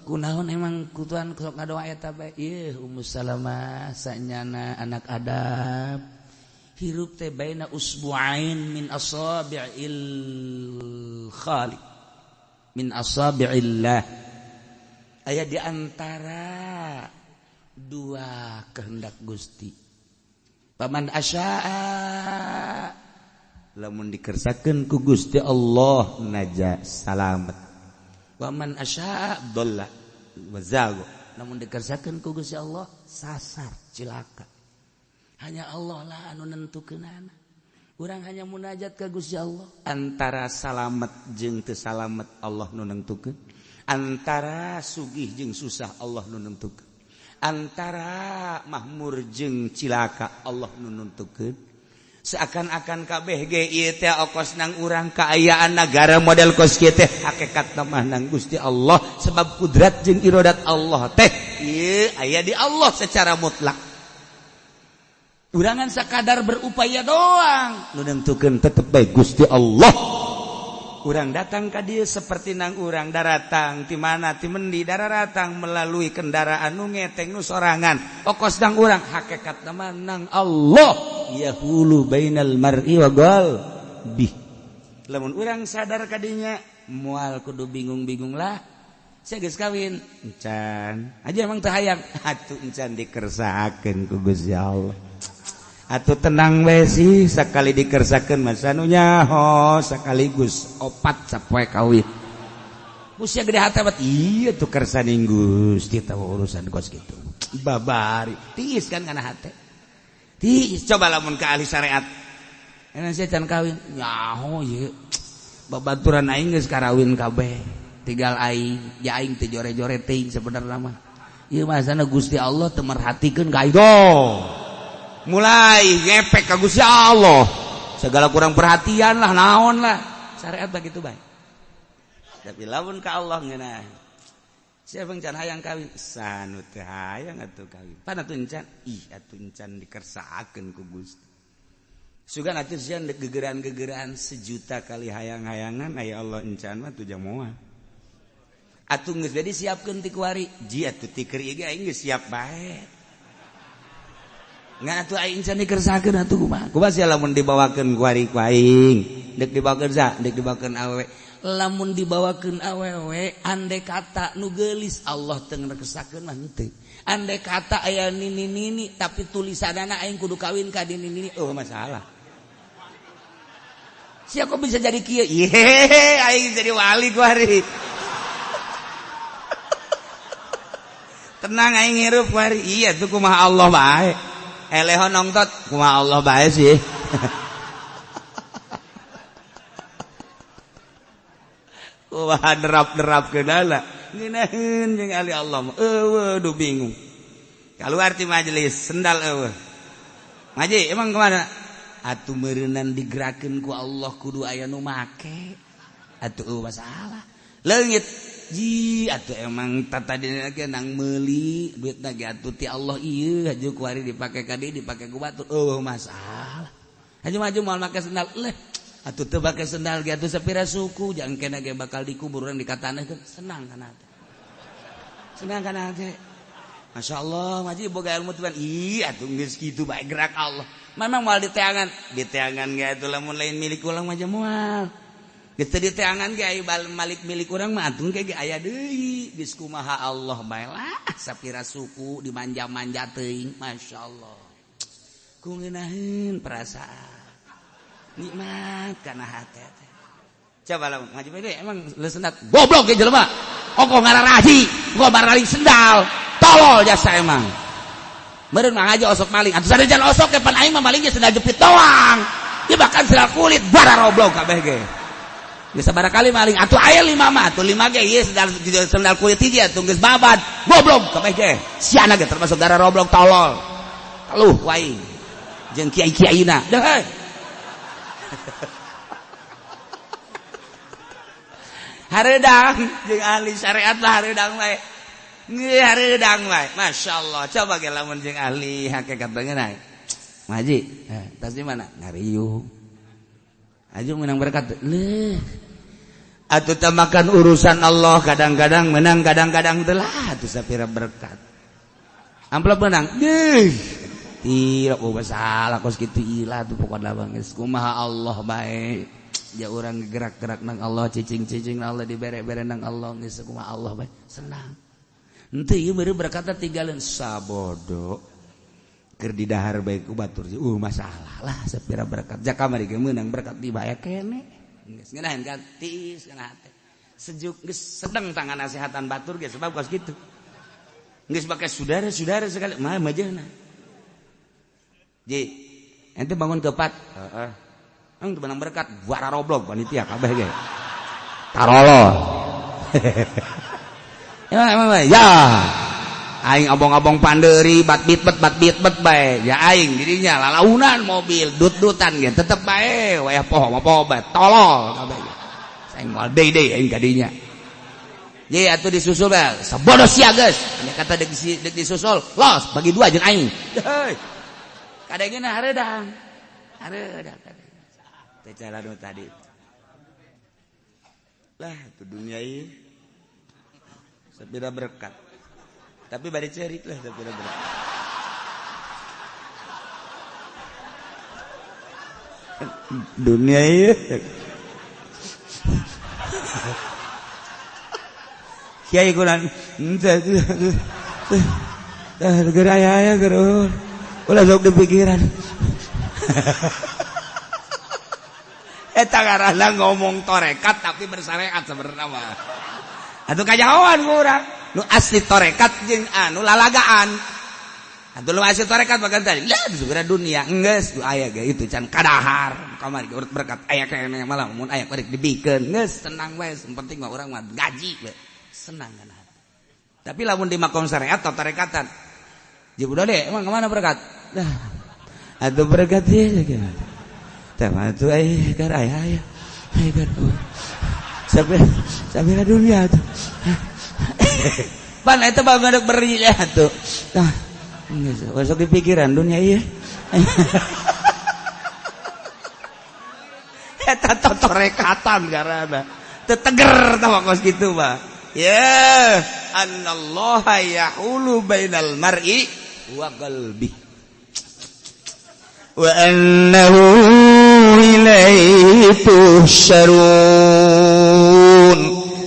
kunaon emang kutuan sok ngadoa eta bae? Ieu Ummu Salamah sanyana anak adab hirup teh baina usbu'ain min asabi'il khaliq min asabi'illah, aya di antara dua kehendak Gusti. Paman asya'a lamun dikersakeun ku Gusti Allah naja salamet, waman asya'a dhalla wazago lamun dikersakeun ku Gusti Allah sasar cilaka. Hanya Allah lah anu nentukeunana. Urang hanya munajat ka Gusti Allah. Antara salamet jeung teu salamet Allah nu nentukeun, antara sugih jeung susah Allah nu nentukeun, antara mahmur jeung cilaka Allah nu nentukeun. Seakan-akan kabeh ge ieu teh okos nang urang kaayaan nagara model kos kieu teh hakikatna mah nang Gusti Allah, sebab kudrat jeung iradat Allah teh ieu aya di Allah secara mutlak. Urangan sakadar berupaya doang nu nentukeun tetep bae Gusti Allah. Urang datang ka dieu seperti nang urang daratang ti mana ti mendi daratang melalui kendaraan nu ngeteng nu sorangan okos nang urang hakikatna mah nang Allah yahulu bainal mar'i wa qalbi. Lamun urang sadar kadinya moal kudu bingung-bingung lah. Saya geus kawin encan aja emang teu hayang atuh encan dikersakeun ku Gusti Allah. Atuh tenang we sih sakali dikersakeun mah sanu nyaho sekaligus opat sapoe kawin. Gusti gede hate bat ieu tuh kersaning Gusti tahu urusan kos kitu. Babari tiis kan kana hate. Tiis coba lamun ka ahli syariat. Enak sia can kawin nyaho ieu. Babaturan aing geus karawin kabeh. Tinggal aing, ya aing teu jore-jore teuing sebenarna mah. Ieu mah sana Gusti Allah teu merhatikeun ka aing. Mulai ngepek ka Gusti Allah. Segala kurang perhatian lah naon lah. Syariat begitu bae. Tapi lamun ka Allah ngeunah. Siapa can hayang kawin? Sanu teu hayang atuh kawin. Pan atuh encan? Ih atuh encan dikersakeun ku Gusti. Sugan atuh sieun gegeran-gegeran sejuta kali hayang-hayangan aya Allah encan mah tuh jamoan. Atuh geus jadi siapkeun ti kuari. Ji atuh ti keur ieu ge aing geus siap bae. Ngan atuh aing can dikersakeun atuh kumaha? Kumaha sia lamun dibawakeun kuari ku aing? Deuk dibawakeun sa? Deuk dibawakeun awewe. Lamun dibawakeun awewe andai kata nu geulis Allah teu ngrekesakeun mah henteu. Andai kata aya nini-nini tapi tulisanana aing kudu kawin ka nini-nini, oh masalah. Sia kok bisa jadi kieu? Yehe, aing jadi wali kuari. Tenang aing ngirup kuari. Iya tuh kumaha Allah bae. Eleho nongtot kumaha Allah bae sih. Wah derap-derap keunala ngeunaheun jeung ahli Allah mah eueuh duh bingung. Kaluar ti majelis sendal eueuh. Ngaji emang kemana? Atuh meureunnan digerakeun ku Allah kudu aya nu make. Atuh eueuh masalah. Leungit ji atuh emang tatadina ge nang meuli duitna ge atuh ti Allah ieu haju kuari dipake ka dieu dipake ku batur eueuh masalah. Haju maju moal make sendal leh. Atuh teu bake sendal ge atuh sapira suku jangkena ge bakal dikubur urang dikataneuhkeun senang kana teh. Senang kana teh. Masyaallah ngaji boga ilmu tuan. Ih atuh geus kitu bae gerak Allah. Memang moal diteangan, diteangan ge atuh lamun lain milik urang mah moal. Geus teu diteangan ge aya malik milik urang mah atuh ge aya deui. Geus kumaha Allah bae lah sapira suku dimanja-manja teuing masyaallah. Ku ngeunaheun perasaan. Nikmat kana hate teh. Coba lah ngaji pede emang lesenat goblok ge jelema. Ongko ngararahi, gua baraling sendal. Tolol jasa emang. Meureun mah ngaji osok maling. Atuh sanajan osok ge pan aing mah malingnya sendal jepit doang. Dia bahkan sendal kulit bara roblok kabeh ge. Geus sabaraha kali maling atuh aya lima mah atuh lima ge ieu sendal sendal kulit hiji atuh geus babad. Goblok kabeh ge. Siana ge termasuk gara roblok tolol. Teluh wae. Jeung kiai-kiaina. Dah heuh. Hareudang jeung ahli syariat lah hareudang wae. Nggih hareudang wae. Masyaallah. Coba ge lamun jeung ahli hakikat beungeunai. Ngaji, tas di mana? Ngariung. Aju menang berkat. Leuh. Atuh teh makan urusan Allah kadang-kadang menang kadang-kadang teu lah atuh sapira berkat. Amplop menang. Deuh. Tidak masalah kos kitu ilah tuh pokona bang geus kumaha Allah bae. Ya orang gerak-gerak nang Allah, cicing-cicing nang Allah, dibere-bere nang Allah, geus kumaha Allah bae. Senang. Henteu ieu beureum berkata tinggalin sabodo. Keur didahar bae ku batur masalah lah sapira berkat. Ja kamari ge meunang berkat dibaya kene. Geus ngeunaheun kan tiis kana hate. Sejuk geus sedeng tangan nasihatan batur ge sebab kos kitu. Geus bake saudara-saudara sekali mah majehna. Ji, ente bangun kepat. Heeh. Eng menang berkat bara roblok panitia kabeh ge. Tarolo. Emang ya. Aing abong-abong pandeuri bat bitbet bae. Ya aing dirinya lalaunan mobil dut-dutan ge tetep bae wayah poho mah poho bae tolol kabeh ge. Aing moal deui aing ka dinya. Ye atuh disusul bae sabodo sia geus. Nya kata deuk disusul los bagi dua jeung aing. Heuy. Kadangna hareudang. Hareudang kadang. Teh cara nu tadi. Lah itu dunia ieu. Sapira berkat. Tapi bari cerik lah sapira berkat. Dunia ieu. Kiai kunan henteu. Tah geura aya geura. Ulah sok dipikiran. Eta ngaranna ngomong torekat tapi bersyariat sebenarnya mah. Atuh kajahoan ku urang. Nu asli torekat jeung anu lalagaan. Atuh nu asli torekat bagan tadi. Lah sebenarnya dunia geus nu aya ge itu can kadahar. Kamari ge urut berkat aya keneh malah mun aya balik dibikeun geus tenang wae, penting mah urang mah gaji we. Senang kana. Tapi lamun di makom syariat atau tarekatan. Jeung udah deh, emang kemana berkat? Dah. Atuh berkat ieu gimana? Teh mah tuh ai gar aya aya. Ai gar. Sampai sampai dunia tuh. Pan eta bae beri ya tuh. Nah, geus sok dipikiran dunia ieu. Eta totorekatan garana. Teu teger tah kos kitu mah. Ya, anallaha yahulu bainal mar'i wa qalbi. Wa annahu ilaihi tuhsyarun.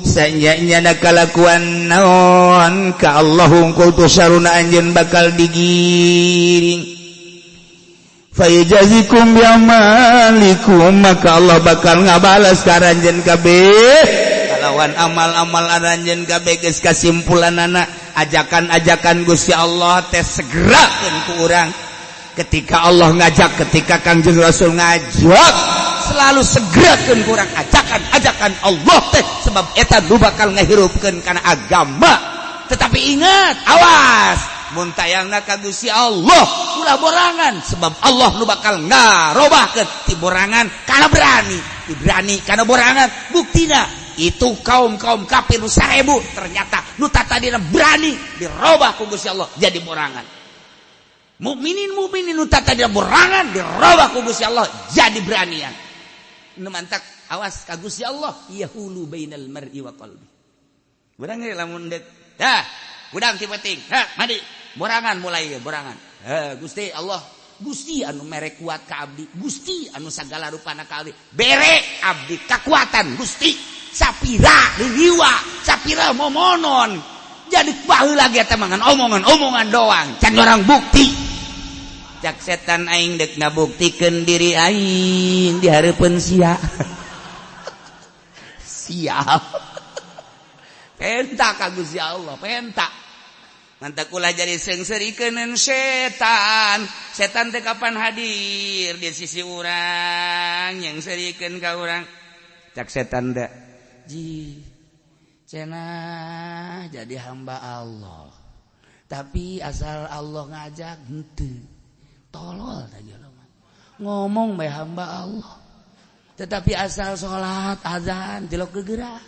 Sanyanya na kalakuan naon ka Allah hungkul tuhsyaruna anjeun bakal digiring. Fayjazikum biamalikum, maka Allah bakal ngabalas ka anjeun kabeh lawan amal-amal aranjeun kabeh geus kasimpulanana. Ajakan-ajakan Gusti Allah teh segerakeun ku urang. Ketika Allah ngajak, ketika Kangjeng Rasul ngajak, selalu segerakeun ku urang ajakan-ajakan Allah teh sebab eta nu bakal ngahirupkeun kana agama. Tetapi ingat, awas mun tayangna ka Gusti Allah ulah borangan sebab Allah nu bakal ngarobahkeun ti borangan kana berani, ti berani kana borangan. Buktina itu kaum-kaum kafir nu 1000 ternyata nu tadina berani dirobah ku Gusti Allah jadi borangan. Mukminin mukminin nu tadina borangan dirobah ku Gusti Allah jadi beranian. Nu mantak awas ka Gusti Allah yahulu bainal mar'i wa qalbi. Urang ge lamun deuk dah udang ti penting, ha mandi borangan mulai borangan. Heh Gusti Allah, Gusti anu mere kuat ka abdi, Gusti anu sagala rupana ka abdi, bere abdi kakuatan Gusti. Sapira liwa, sapira momonon. Jadi baheula ge teh mangan omongan-omongan doang, can orang bukti. Cak setan aing dek ngabuktikeun diri aing di hareupeun sia. Siap. Penta ka Gusti Allah, penta. Mantak ulah jadi seungseurikeun setan. Setan teh kapan hadir di sisi urang yang serikeun ka urang. Cak setan teh, ji cenah jadi hamba Allah. Tapi asal Allah ngajak henteu. Tolol tah jelema. Ngomong bae hamba Allah. Tetapi asal salat azan tilok gegeura.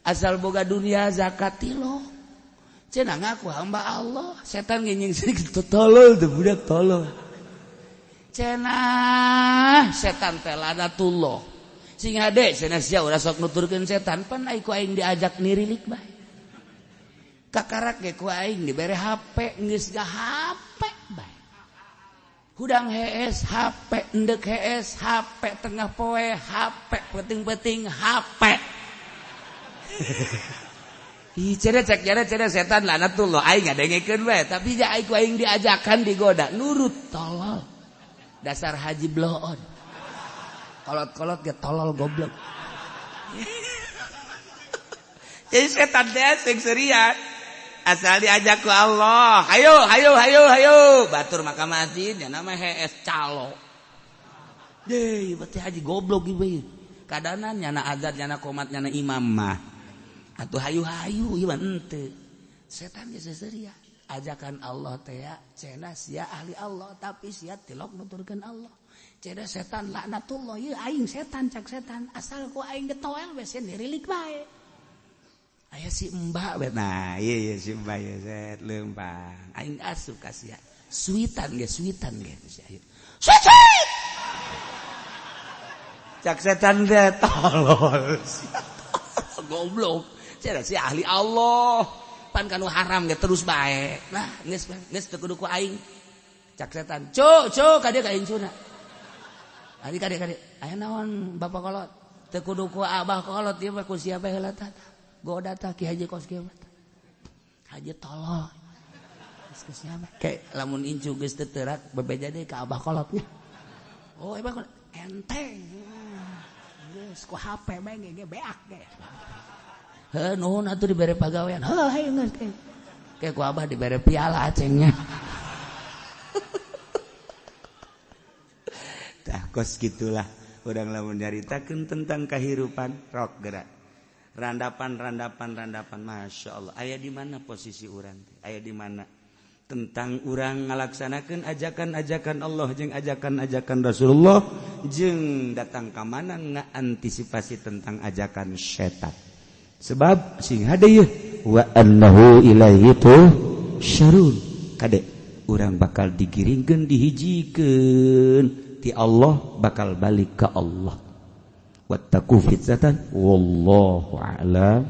Asal boga dunia zakat tilok. Cenah ngaku hamba Allah, setan nginying sedikit tolol tuh budak tolol. Cenah setan teh lanatullah. Sing hade cenah sia ulah sok nuturkeun setan pan ai ku aing diajak nirilik bae. Kakarak ge ku aing dibere HP geus ga HP bae. Hudang hees HP, endek hees HP, tengah poe HP, penting-penting HP. Ih, cere cek cere cere setan lanatullah aing ngadengekeun we, tapi ja aing ku aing diajakan digoda nurut tolol. Dasar haji bloon. Kolot-kolot ge tolol goblok. Jadi setan teh sing serian. Asal diajak ku Allah, hayo hayo hayo hayo, batur maka masjid nya nama hees calo. Deh, berarti haji goblok ieu. Kadanan nyana azan nyana komat nyana imam mah. Atuh hayu-hayu ieu mah henteu. Setan ge seseuria. Ajakan Allah teh cenah sia ahli Allah tapi sia tilok nuturkeun Allah. Cenah setan laknatullah ieu aing setan cak setan asal ku aing getoel we sia nirilik bae. Aya si mbak we nah ieu ieu si mbak ieu set leumpang. Aing asup ka sia. Suitan ge sia. Suit suit. Cak setan teh tolol. Goblok. Cenah si ahli Allah pan kanu haram ge terus bae. Nah, geus geus teu kudu ku aing. Cak setan, "Cu, cu, ka dieu ka incuna." Ari ka dieu ka dieu. Aya naon bapak kolot? Teu kudu ku abah kolot ieu mah ku sia bae heula tah. Goda tah Ki Haji kos kieu mah. Haji tolol. Geus geus sia bae. Ke lamun incu geus teu teurak bebeja deui ka abah kolotnya. Oh, abah kolot enteng. Geus ku HP bae ge beak ge. Heuh nuhun atuh dibere pagawean. Heuh hayu geus ke. Ke ku abah dibere piala acengnya. Tah kos gitulah urang lamun nyaritakeun tentang kahirupan rok gerak. Randapan randapan randapan Masya Allah. Aya di mana posisi urang teh? Aya di mana? Tentang urang ngalaksanakeun ajakan-ajakan Allah jeung ajakan-ajakan Rasulullah jeung datang ka mana ngaantisipasi tentang ajakan setan. Sebab sing hade yeuh wa annahu ilaihi tusyarun. Kade urang bakal digiringkeun dihijikeun ti Allah bakal balik ka Allah. Wattaqu fitnatan wallahu a'lam.